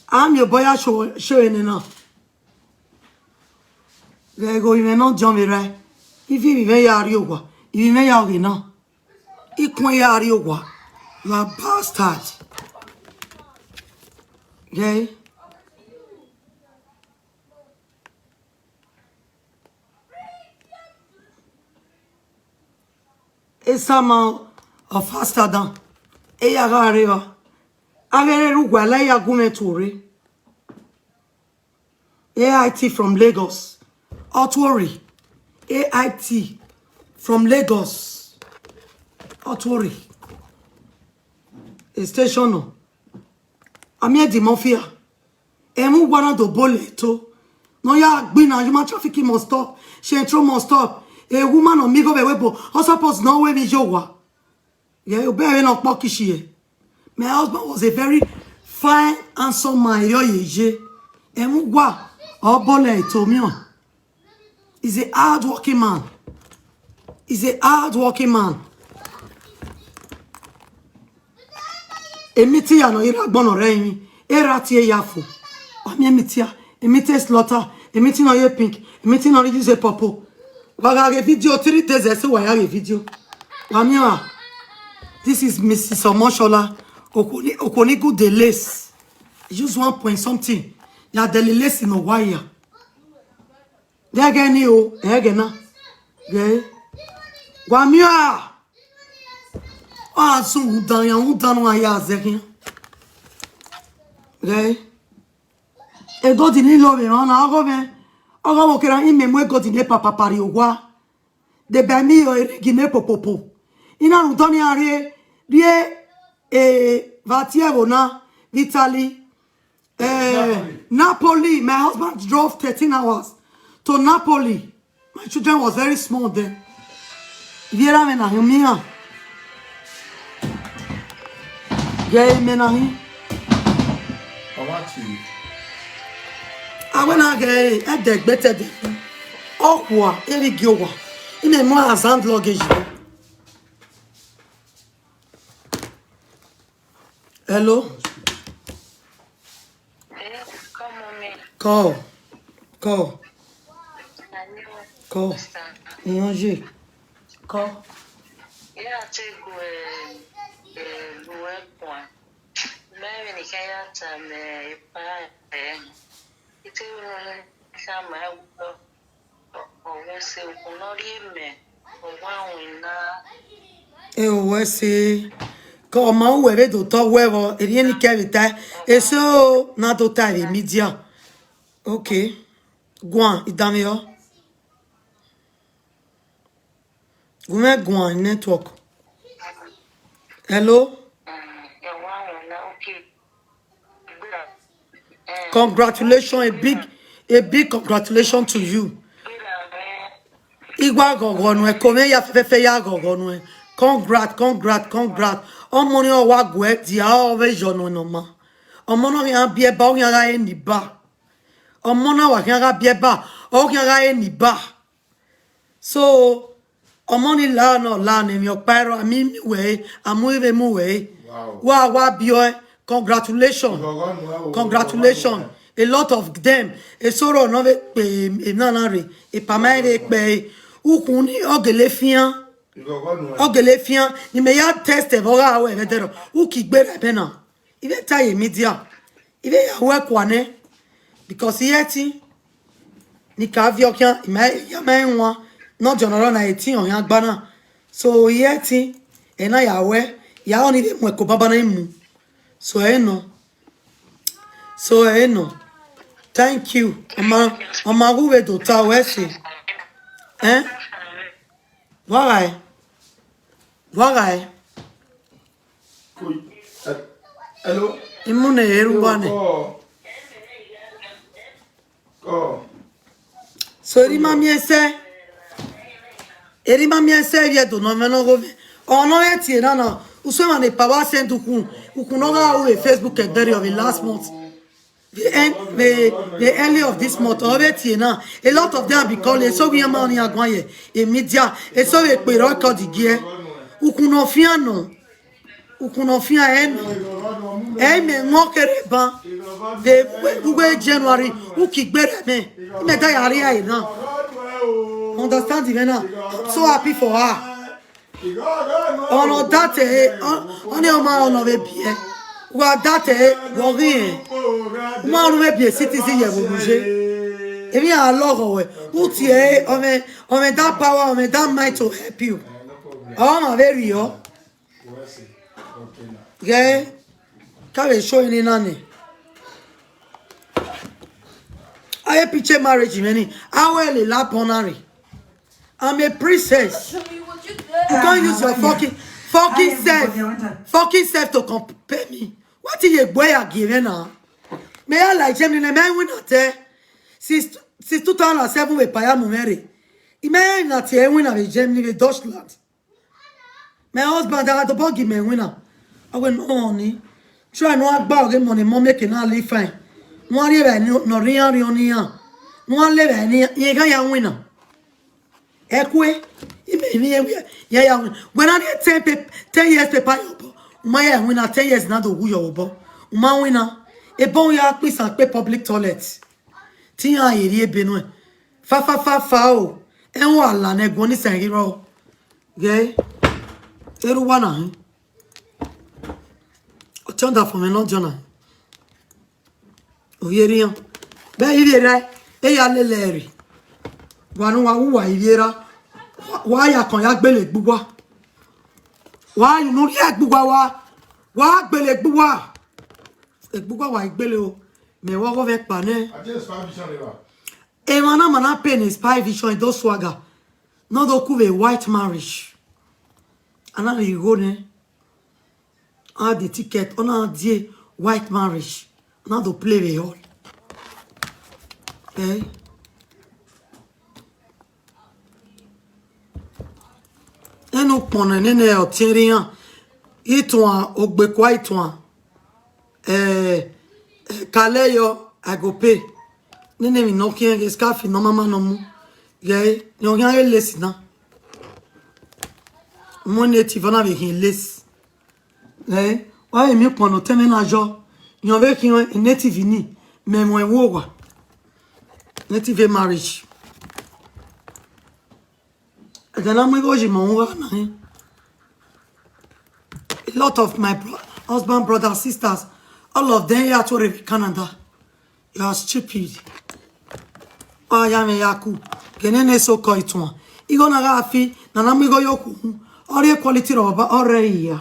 A miẹn obọ ya show, show ẹnẹ na. Ghẹ igho mwẹ ne ọ diọn vbe rae, ifi ivbi mwẹ ya rrie owa, ivbi mwẹ ya ghe na, ikun ya rrie owa, you are bastard. Ghẹ. Esama ọ fasta dan, eya gha rre evba, a ghe rre uwa la ya gu mwẹ tuorre. A I T from Lagos. Ọtuorre. A I T from Lagos. Ọtuorre. A station nọ. Amir the Mafia. Ẹmwẹ uwa na do bọlẹ eto. Ne ọ ya gbe na, human trafficking must stop. Shintro must stop. A woman nọ miẹn igho vbe ẹvbo ebo, ọ suppose ne ọ ru emwi ye owa. Yeah, obẹ vbene ọ kpọ kishiẹ. My husband was a very fine, handsome man. Erriọ ye ye. Ẹmwẹ uwa, ọ bọlẹ eto miẹn. He's a hard working man. He's a hard working man. Emitiya ne ọ ye rre agbọn ne ọ rre ẹrinmwi, erha tie ya fo. Wa miẹn Emitiya, Emitiya Slaughter, Emitiya ne ọ ye pink, Emitiya ne ọ rre use purple. Wa gha ghe video three days ẹse wa ya ghe video. Wa miẹn ọre a. This is Missus Omoshola. Okhuo ni, okhuo ni good dey lace. Use one point something. Ya dẹlẹ lace ne owa hia. Ghẹghẹ ni o, ẹghẹ na. Ghẹ. Wa miẹn ọre a. Ọ gha zun udan yan, udan ne uwa ya zẹ khian. Ghẹ. Egodi ni lo vbe emwa na, ọghe mwẹ, ọghe ọvbokhan, imẹ mu egodi ne papapa rrie owa. De bẹ mi ro eringi ne popopo. I na rhunmwuda ọnii rrie, rrie, eh, vbe a tie ẹvbo na, vbe Italy. Eh, Napoli. Napoli. My husband drove thirteen hours to Napoli. My children was very small then. Ivbi erha mwẹ na hin miẹn iran. Ghẹ mẹ na hin. Ọmwa tie. A wẹ na ghẹ ẹdẹ gbe te ẹdẹ. Ọ khua, erha gie owa. Imẹ mu a hand luggage. Hello? Eh, come on, me. Call. Call. Hello. Call. Sister. Iyanji. Call. Yeah, I take go, eh, eh, go work one. Mary ni kaya ta me pa, eh. Ite uno ni kama go. Ọwẹ ẹse, okhuo ne ọ rhie mẹ, ọ wa winna. E o wẹ ẹse, ke ọ ma uwẹ vbe do tọ wẹ vbọ, erriọ ne I kẹ vbe tae, eso na do tae vbe media. Okay, guan, I danmwehọ. Gu mwẹ guan network. Hello? Mm, ẹ wa winna, okay. Congratulations, a big, a big congratulations to you. Igua ghọghọ nuẹn, ko mwẹ ya fẹfẹfẹ ya ghọghọ nuẹn. Congrat, congrat, congrat. Ọmọ ni ọ wa guẹ dia ọ vbe yọ nuẹn nọ ma. Ọmọ na khian biẹ ba, ọ khian gha re ni ba. Ọmọ na wa khian gha biẹ ba, ọ khian gha re ni ba. So, ọmọ ni la nọ la ne emwi ọkpa ẹrọ, a miẹn mu wẹ re, a mu vbe mu wẹ re. Wow. Wa, wa biẹ ọe, congratulations. Congratulations. A lot of them. Eso rọ nọ vbe kpe emwi na na rre, epa ma vbe kpe ẹre. Ukhunmwu ni ọ gele fian. Ọ gele fian, ne imẹ ya test ẹvbo gha ru ẹmwẹ ẹdẹrọ. Uki gbe rẹ ẹbẹ na. I vbe ta ye media. I vbe ya ru ẹkua nẹ. Because I ẹtin, ne I ka viọ khian, I ma ya ma rẹn wan. Ne ọ diọn ọrọ na, eighteen ọ yan gba na. So, iye ẹtin, ẹ na ya wẹ, ya ọni vbe mu ẹko banbanna mu. So, ẹ nọ. So, ẹ nọ. Thank you. Ọ ma, ọ ma gu vbe do ta wẹ ẹse. Eh? Wa gha ẹ. Wa gha ẹ. Hello? Imu ne ẹ ru wa nẹ. Call. Call. So, erha ima miẹn sẹ, erha ima miẹn sẹ, ivbi Ẹdo ne ọ mwẹ ne ọghomwẹ. Ọ ne ọ ghẹ tie na na, usun emwa ne pa wa send ukhun, ukhun ne ọ gha ru vbe Facebook ẹgbẹrriọ vbe last month. The end, the, the early of this month, ọ vbe tie na. A lot of them be calling, eso vbe iran ma ọni iran guan ye, e media, eso vbe kpe record giẹ. Ukhun ne ọ fian nọ. Ukhun ne ọ fian ẹre nọ. Ẹ i mẹ wọn kherhe ban. Vbe uwe January, uki gberra mẹ. Imẹ da ya rria ẹre na. Understand mwẹ na? I'm so happy for her. Ọna da te, ọ, ọni ọ ma rẹn ne ọ vbe biẹ. Wa da te, vbe ọ ghi rẹn? U ma rẹn ne u vbe biẹ citizen ye ẹvbo ne u ye. Emwi a lọghọ wẹ. U tie ẹre, ọ mwẹ, ọ mwẹ that power, ọ mwẹ that might to help you. Ọ ma vberriọ. Ghẹ, ka vbe show eni na nẹ. A ye picture marriage mwẹ ni, a wẹ lele abọ na rre. I'm a princess. You can't use your fucking, fucking self, fucking self to compare me. What is a boy again now? Mẹ ya la Germany, mẹ winna te. Since, since two thousand seven vbe pa ya mu mwẹ rre. I mẹ winna te, winna vbe Germany, vbe Deutschland. My husband, a dobọ gi mẹ winna. Ọ wẹ nọ ni. Try ne u gha gba ọghe emọ ne emọ make na live fine. Ne u gha rri evbare ne ọ rri iran rri ọnii iran. Ne u gha le evbare ne iran gha ya winna. Ẹkue, imẹ emwi iran ya ya winna. Wẹ na rhie ten pap-, ten years paper ye obọ, u ma ya winna, ten years na do wu ye obọ. U ma winna. Ebo u ya kpe isan kpe public toilet. Te iran ye rri ebe nuẹn. Fa, fa, fa, fa o. Ẹmwẹ ala ne ẹguọn ni sẹ ghi rrọọ. Ghẹ, erha uwa na hin. Ọtiọnda fo mwẹ ne ọ diọn na. Ovbi erha iran. Bẹ ivbi erha, e ya lele ẹre. Wa ne uwa wu uwa ivbi erha. Wa, wa ya kọn ya gbele egbe uwa. Wa ya unu rhie egbe uwa wa. Wa gbele egbe uwa. Egbe uwa wa i gbele o. Mẹ wa ọghọ mwẹ kpa nẹ. Emwa na ma na pay ne spy vision, e do swagger. Ne ọ do ku vbe white marriage. A na rhie igho nẹ. A de ticket, ọ na die white marriage. A na do play vbe hall. Eh? Ene ukpọn nene ọtiẹnrhian, ituan, ogbekua ituan. Eh, eh, kalẹ yọ, I go pay. Nene emwi ne ọ khian ghe scarf ne ọ ma ma ne ọ mu. Ghẹ, ne ọ khian ghe lace na. Mu native na vbe khin lace. Ghẹ, wa emwi ukpọn ne otẹn mwẹ na yọ. Yọn vbe khin native ni, mẹ mu ẹn vbe owa. Native marriage. Ẹdẹ na mu igho yi mẹ ọmwa na hin. A lot of my bro-, husband, brothers, sisters, all of them here to live in Canada. You are stupid. Ọ ya mwẹ ya ku, gene ne so call ituan. Igho na gha fi, na na mu igho yo ku. Ọ rhie quality rọ ba, ọ rẹ iya.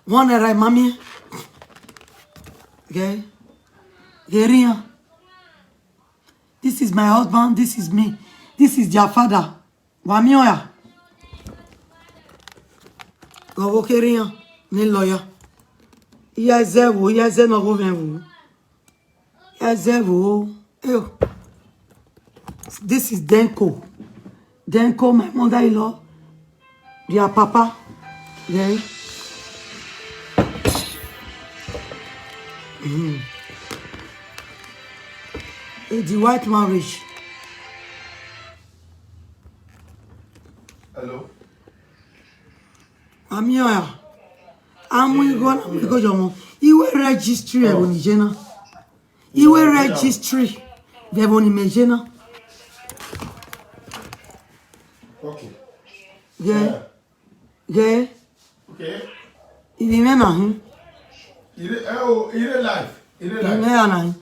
One era, mami. Ghẹ, ghẹ rhian. This is my husband, this is me, this is their father. Wa miẹn ọnrẹn? Ọvbokherhe iran ne lawyer. Iye ẹzẹ vbo, iye ẹzẹ ne ọghe ovbẹn vbo. Iye ẹzẹ vbo. Eyo. This is Denko. Denko, my mother-in-law. Their papa. Then, mm. Eh, the white marriage. Hello? Amia. Amu igho, amu igho yọmọ. Iwe registry ẹvbo ni ye na. Iwe registry vbe ẹvbo ni mẹ ye na. Okay. Ghẹ. Yeah. Ghẹ. Okay. Ivbi mwẹ na hin. Ire, eh, oh, ire life. Ire life. Ivbi mwẹ na hin.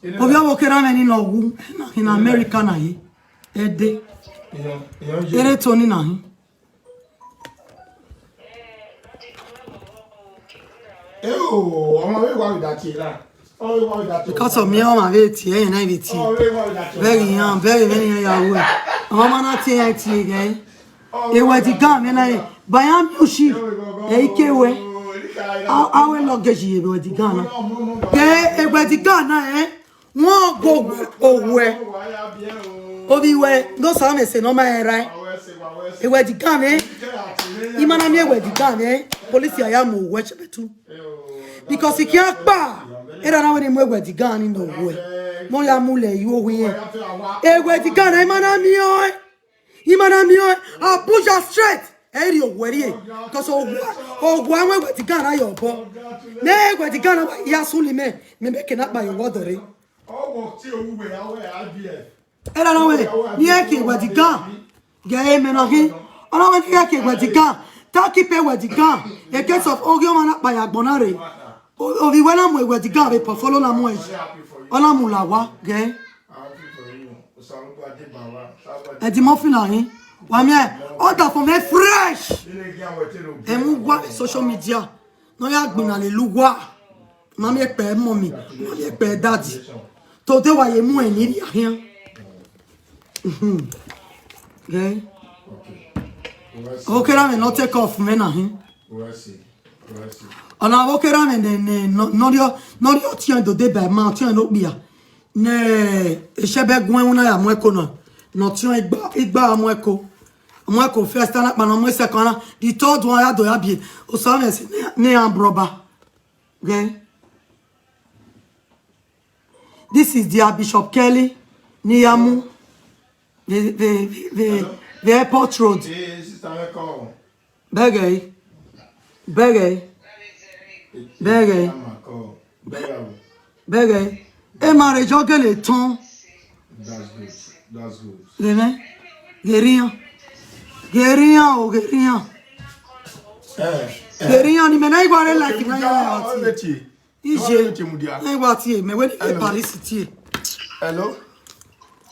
Ire life. Ovbi ọvbokherha mwẹ ni nọ wu, na hin America na ye. Ẹdẹ. Ere Tony na hin. Eo, ọmọ vbe wa vbe da tie la. Ọmọ vbe wa vbe da tie. Because of me, ọmọ vbe tie, ẹyẹ na vbe tie. Ọmọ vbe wa vbe da tie. Very young, very, very young, yahoo. Ọmọ ma na tie, ya tie, guy. Ewẹdigan mwẹ na re, ba ya miẹn ushi, ẹ i ke wẹ. A wẹ luggage ye ewẹdigan na. Ke ewẹdigan na, eh? Wọn go owẹ. Ovbi wẹ, no sa mẹ sẹ ne ọ ma rẹn rae. Ewẹdigan mwẹ, I ma na miẹn ewẹdigan mwẹ, police ya ya mu owẹ shẹpẹtu. Because I khian kpa, erha na wẹ ne I mu ewẹdigan ni ne owẹ. Ne ọ ya mu lẹ ye uwu iran. Ewẹdigan na, I ma na miẹn ọẹn. I ma na miẹn ọẹn, Abuja straight. Ẹ i rhie owẹ rrie. Because owẹ, owẹ wẹ ewẹdigan na ye obọ. Ne ewẹdigan na wa ya suli mẹ, mẹ mẹ ke na kpa ye owẹ ọdọ rre. Ọ wọ tie owu wẹ, a wẹ I V F. Erha na wẹ, ne I ke ewẹdigan. Ghe ẹre mẹ na khin. Ọ na wẹ ne I ke ewẹdigan. Ta keep ewẹdigan. A case of oghi ọmwa na kpa ye agbọn na rre. O-, ovbi wẹ na mu ewẹdigan vbe portfolio na mu ẹre. Ọ na mu la owa, ghe. Eddie Murphy na hin. Wa miẹn, ọdafẹn mwẹ fresh. Ẹ mu uwa vbe social media. Ne ọ ya gbinna lele uwa. Ma miẹn kpẹ mummy, ma miẹn kpẹ daddy. Today wa ye mu ẹn ni rhia khian. Mhm. Ghe. Okera mwẹ ne ọ take off mwẹ na hin. Ọna vbe okera mwẹ ne, ne, ne, ne ọ rhie, ne ọ rhie ọtiọnrẹn do deba ima, ọtiọnrẹn ne okpia. Ne Eshẹbẹguẹn na ya mu ẹko na, ne ọtiọnrẹn igba, igba mu ẹko. Mu ẹko first, ana kpa ne ọ mu second, ana, the third one ya do ya biẹ. Osa mwẹ si ne, ne armed robber. Then, this is the Archbishop Kelly ne I ya mu vbe, vbe, vbe, vbe, vbe Airport Road. Hey, sister, welcome. Bẹghe, bẹghe, bẹghe, bẹghe. Emwa rre jọ gele tọn. That's good. That's good. Ghe mwẹ, ghe rhian, ghe rhian o, ghe rhian. Eh, eh. Ghe rhian ni mẹ na i wa rre. Okay, like na ya tie. Ije, na i wa tie, mẹ wẹ ni Paris tie. Hello?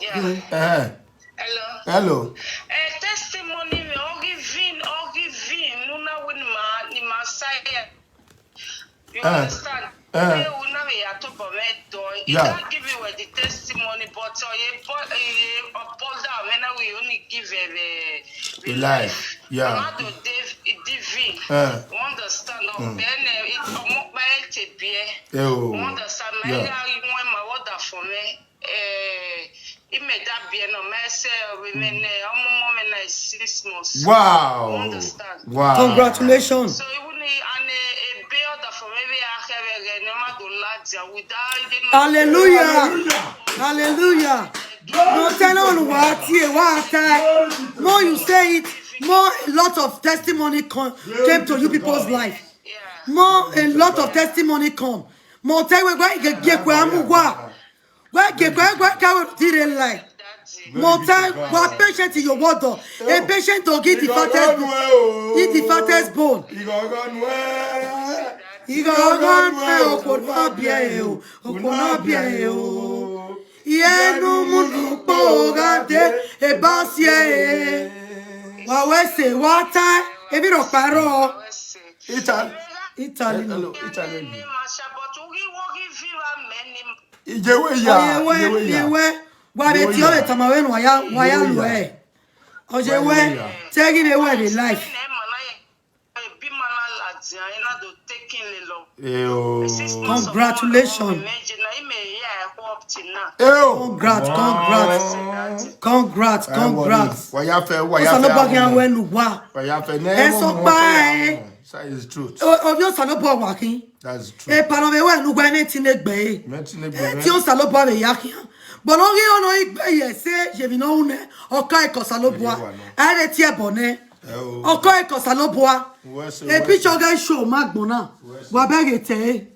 Yeah. Eh. Hello. Hello. Eh, testimony me, oghi vin, oghi vin, ne u na win ma, ni ma sa ya. You understand? Eh. Me, u na me ya to bo me do. You can't give me with the testimony, but uh, you bo-, you uphold that when we only give a, a life. Yeah. Not the div-, divi. Eh. You understand? Mm. Then uh, it come up by it. Eh, oh. You understand? Yeah. Me, you want my water for me. Eh, I mẹ da biẹ nọ, mẹ sẹ vbe mẹ nẹ, ọmọ ọmọ mẹ na is six months. Wow. You understand? Wow. Congratulations. So even the, and a, a big order for me, we are here again, no matter larger, without even. Hallelujah. Hallelujah. No tell on what here, what time. More you say it, more a lot of testimony con- came to you people's life. Yeah. More a lot of testimony come. More tell we go get get where I'm. Wẹ ke, wẹ, wẹ ka wẹ ti rre la. Mọtẹ, wa patient ye owọdọ. A patient oghi the fattest bone. He the fattest bone. Ighọghọ nuẹ. Ighọghọ nuẹ, okhuo ne ọ biẹ ẹre o. Okhuo ne ọ biẹ ẹre o. Iye ne u mu ne ukpo gha de, eba si ẹre. Wa wẹ sẹ, wa ta, emwi rhọkpa rrọọ. Italy. Italy. Hello, Italy. Iye wẹ ya, iye wẹ ya. Wa vbe tie ọvbe tama vbe ne wa ya, wa ya lu ẹre. Ọ ye wẹ, te ghi vbe wẹ vbe life. Congratulations. Congrats, congrats. Congrats, congrats. Wa ya fẹ, wa ya fẹ. Osanobua khian wẹ ne uwa. Wa ya fẹ. Ẹ sọ kpa ẹ. That is truth. Ovbi Osanobua wa khin. That's true. Epa ne ọ vbe wẹ ne uwa ẹmwẹ ti ne egbe ẹre. Ẹmwẹ ti ne egbe ẹre. Ẹ tie Osanobua vbe ya khian. But ọ ghi ọ nọ igbe ye ẹse ye emwi ne ọ ru nẹ, ọ ka ẹkẹ Osanobua. A vbe tie ẹbọ nẹ. Ọ ka ẹkẹ Osanobua. A picture ghe show ma agbọn na. Wa bẹghe te ẹre.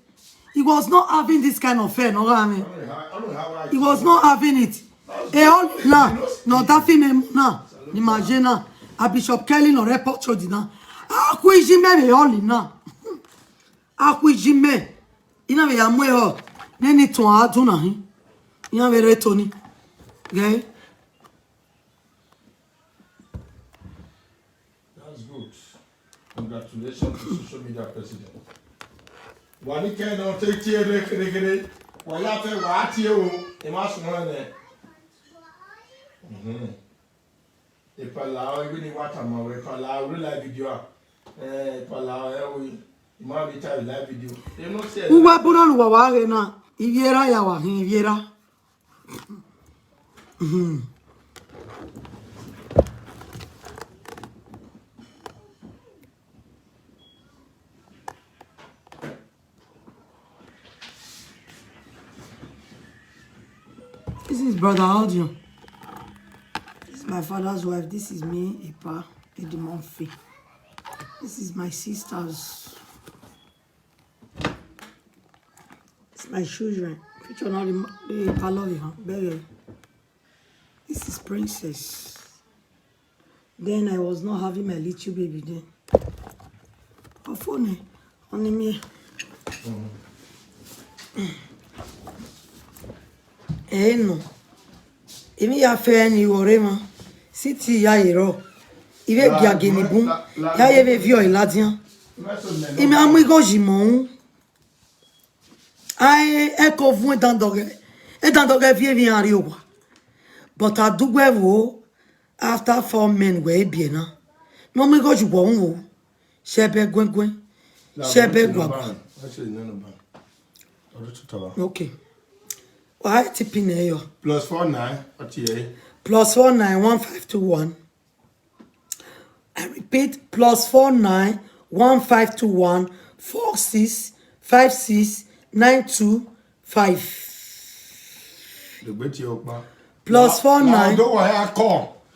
He was not having this kind of fair, no, I mean, he was not having it. E ọni na, ne ọ da fi mẹ mu na, ni ma ye na, a Bishop Kelly nọ rre Airport Road na. A khu iji mẹ vbe ọni na. A khu iji mẹ. I na vbe ya mu ehọ, nene ituan a dun na hin. Iran vbe rre Tony. Ghẹ. Congratulations to social media president. Wa ni kẹ nọ te tie rre kherekhere. Wa ya fẹ wa tie o, emwa suẹn nẹ. Mhm. Epala, even if what am I, Epala, we live video. Eh, Epala, eh, we, you might be tired live video. You know, say, uwa buna nu wa wa ghe na, ivie ra ya wa hin, ivie ra. Mhm. This is Brother Audio. This is my father's wife. This is me, Epa Edimorphy. This is my sister's. It's my children. Picture now the, the Epa love you, huh? Very. This is Princess. Then I was not having my little baby then. Ọfọ nẹ, ọni miẹn. Ẹ nọ. Emwi ya fẹ ni vbe ọre emwa. Siti ya ye rrọọ. I vbe gia gele bun. Ya ye vbe viọ e ladian. I ma mu igho yi mọ un. Ae, ẹko vun edandọghẹ, edandọghẹ viẹ emwi iran rrie owa. But a du wẹ vbo, after four men wẹ e biẹ na. Ne ọ mu igho yi uwẹ unu o. Shẹ ẹbẹ guẹnguẹn. Shẹ ẹbẹ guaguan. Okay. Wa ti pin nẹ yọ. Plus four nine, what you? Plus four nine one five two one. I repeat, plus four nine one five two one four six five six nine two five. Plus four nine.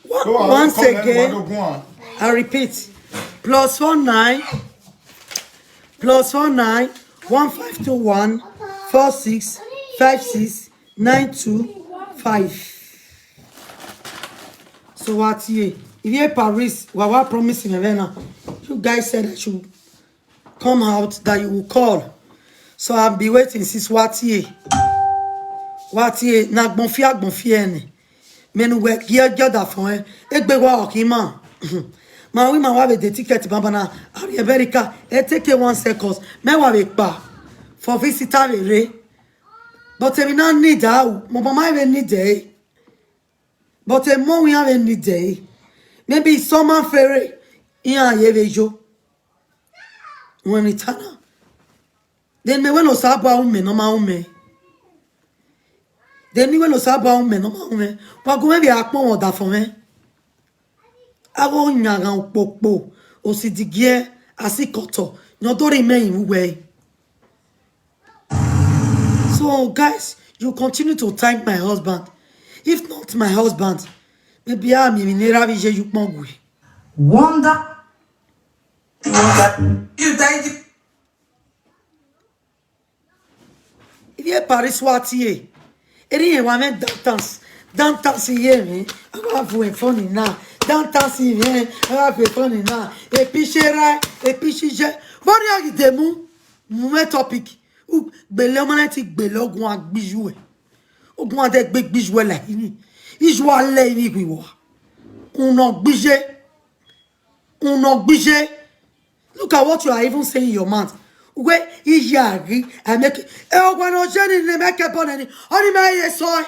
Once again, I repeat, plus four nine, plus four nine one five two one four six five six nine two five. So what ye? If you Paris, wa wa promise me right now. You guys said I should come out, that you will call. So I'll be waiting since what ye? What ye? Na gbonfia gbonfia ni. Mẹ ne uwẹ gie gie ọdafọn ẹn, egbe wa ọ khin ima. Ma wẹ ima wa vbe de ticket banbana, a rrie America, e take one seconds, mẹ wa vbe kpa for visitor vbe rre. But emwi na need a ru, mobọ ma vbe need ẹre. But emọ iran vbe need ẹre. Maybe summer fere, iran ye vbe yo. Wẹ ne I ta na. Then mẹ wẹ ne Osanobua ru mẹ ne ọ ma ru mẹ. Then ne I wẹ ne Osanobua ru mẹ ne ọ ma ru mẹ. Wa gu mwẹ vbe a kpọnmwẹ ọdafọn mwẹ. Avbe oyanghan ukpokpo, osidigiẹ, asikọtọ, ne ọ do rhie imẹ rinmwian uwẹ. So, guys, you continue to thank my husband. If not my husband, maybe a miẹn emwi ne erha vbe iye ye ukpọn gue. Wonder. You thank you. Ivie Paris wa tie. Erriọ wa mwẹ dantans. Dantans ye mwẹ, a wa vuẹ fọni na. Dantans mwẹ, a wa vuẹ fọni na. Epishi ra, epishi ye. Vbọrriọ ghi de mu, mu mwẹ topic. U gbele ọmọ na ti gbele ọguan gbe iye uẹ. Ọguan de gbe gbe iye uẹ la ini. Iye uẹ lẹ ini ghi wa. Unọ gbe iye. Unọ gbe iye. Look at what you are even saying in your mouth. Wẹ iye a ghi, I make, ẹ ọguan ne ọ ye ni ne mẹ ke bọ nẹ ni, ọ ni mẹ ye sọ ẹ.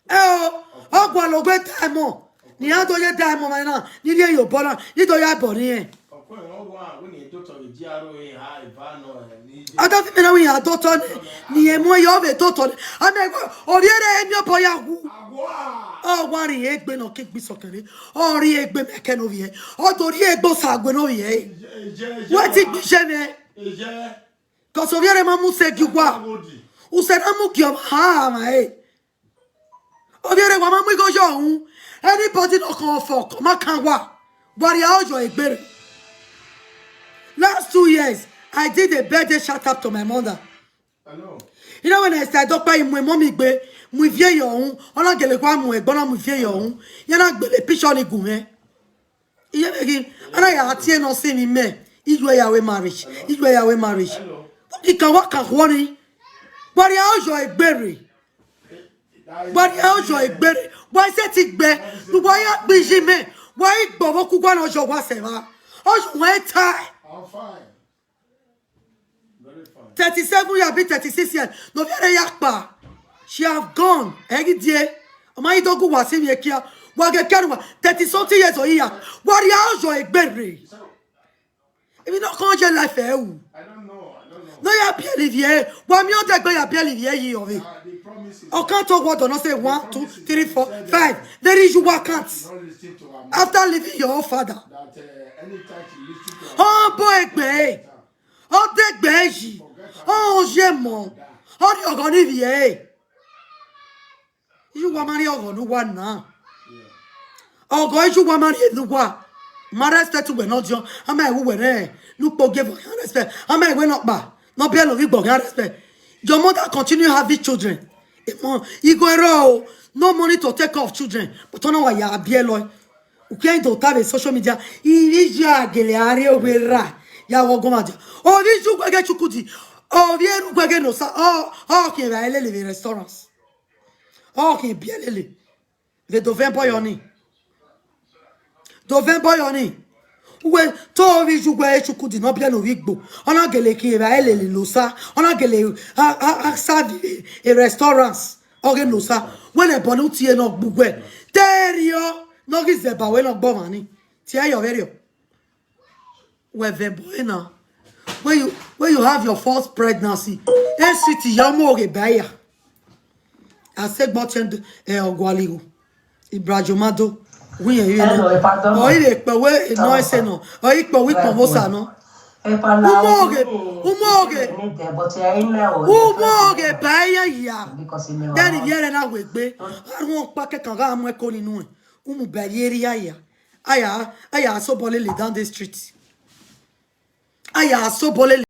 Ẹ o, ọguan logbe diamond. Ne iran do ye diamond na, ni rhie ye obọ na, ni do ya bọ ne irẹn. Ọkpẹn ọwa wẹ ne dotọ vbe G R O A ha eva nọ, eh, ni. Ada fi mẹ na wẹ iran dotọ nẹ, ne irẹn mu ẹre ọ vbe dotọ nẹ. A mẹ wẹ, ovbi ẹre emiọbọ ya wu. Ọ wa rhie egbe ne ọ ke gbe isọkẹn rre. Ọ rhie egbe mẹ kẹ ne ovbi ẹre. Ọ do rhie egbe Osague ne ovbi ẹre. Wẹ ti gbe iye mwẹ. Cause ovbi ẹre ma mu sẹ gie uwa. Usẹ na mu gie ọmwa ha ma ẹre. Ovbi ẹre wa ma mu igho yọ uhunmwu. Anybody ne ọ kan ọfọ, ọ ma kan wa. Wa rhie aro yọ egbe rre. Last two years, I did a birthday shout out to my mother. Hello. You know when I said, Doctor, mu emọ mi gbe, mu ivie yọ uhunmwu, ọ na gele wa mu ẹgbọn na mu ivie yọ uhunmwu. Iran na gbele picture ni gu mwẹ. Iye vbe ghi, a na ya tie nọ si emwi mẹ, iye uẹ ya wẹ marriage, iye uẹ ya wẹ marriage. Hello. I kan wa kan khuọ ni. Wa rhie aro yọ egbe rre. Wa rhie aro yọ egbe rre. Wa sẹtin gbe, ne uwa ya gbe iye mẹ. Wa i gbọvbokugua ne ọ yọ wa sẹ evba. Ọ yọ wẹ tae. I'm fine. Very fine. Thirty-seven years, be thirty-six years. Ne ovbi ẹre ya kpa. She have gone. Ẹ ghi die. Ọ ma i do gu wa si vbe ekia. Wa ghe kẹre wa. Thirty something years ọ i ya. Wa rhie ọ yọ egbe rre. Emwi ne ọ kọn ye life ẹ ru. I don't know. I don't know. Ne ọ ya biẹlẹ ivie ẹre. Wa miẹn odẹ egbe ya biẹlẹ ivie ẹre yi ọvbe. Ah, the promises. Ọ kan to word nọ say one, two, three, four, five. Very you wa count. Don't listen to her mouth. After leaving your own father. That, uh, anytime she listen to her Ọ mouth, bọ egbe ẹre. Ọ de egbe ẹre yi. Ọ ye mọ. Ọ rhie ọghọ ne ivie ẹre. Iye uwa ma rhie ọghọ ne uwa na. Ọghọ iye uwa ma rhie ne uwa. Ma respect uwẹ ne ọdiọn. A ma ru uwẹ rẹ ne ukpo give ọghe respect. A ma ru uwẹ ne ọkpa ne ọ biẹlẹ ovbi igbo ọghe respect. Your mother continue having children. Emọ, igho ẹre o, no money to take care of children. But ọ na wa ya biẹlẹ ọe. Ukian do ta vbe social media. Iye a gele a rhie owe ra. Ya wọ gọmwa dia. Ovbi iye uwa ghe Chukwudi. Ovbi erha uwa ghe Nosa. Ọ, ọ khian evbare lele vbe restaurant. Ọ khian biẹ lele. Vbe do vẹ bọyọ ni. Do vẹ bọyọ ni. Uwẹ to ovbi iye uwa ghe Chukwudi ne ọ biẹlẹ ovbi igbo. Ọ na gele khian evbare lele Nosa. Ọ na gele a, a, a serve e restaurant. Ọ ghe Nosa. Wẹ ne ẹbọ ne u tie ne ọ gbe uwẹ. Te erriọ ne ọ ghi zẹba wẹ ne ọ gbe ọmwa ni. Tie ẹre yọ vberriọ. Wẹ vẹ ẹbọ ẹre na. When you, when you have your first pregnancy, e street ya u mu oghe ba ya. A sẹ gbe ọtẹn, eh, ọgualigho. Ibrahim Mado, wẹ irẹn yẹ na. Hello, Epa Dọmọ. Ọ i vbe kpẹ wẹ enọ ẹse nọ. Ọ i kpẹ wẹ ikpọnmwẹ Osa nọ. Epa U mu Lawo oghe, ni, u mu oghe. Ni dẹ, but ẹ i mẹ o, U mu oghe ba ya ya. Because ẹ mẹ Then wa. Ivie ẹre na wegbe. A rhunmwuda ọkpa kẹkan gha mu ẹko ni nuẹn. U mu ba ye erriọ ya. A ya, a ya sobọ lele down the street. A ya sobọ lele.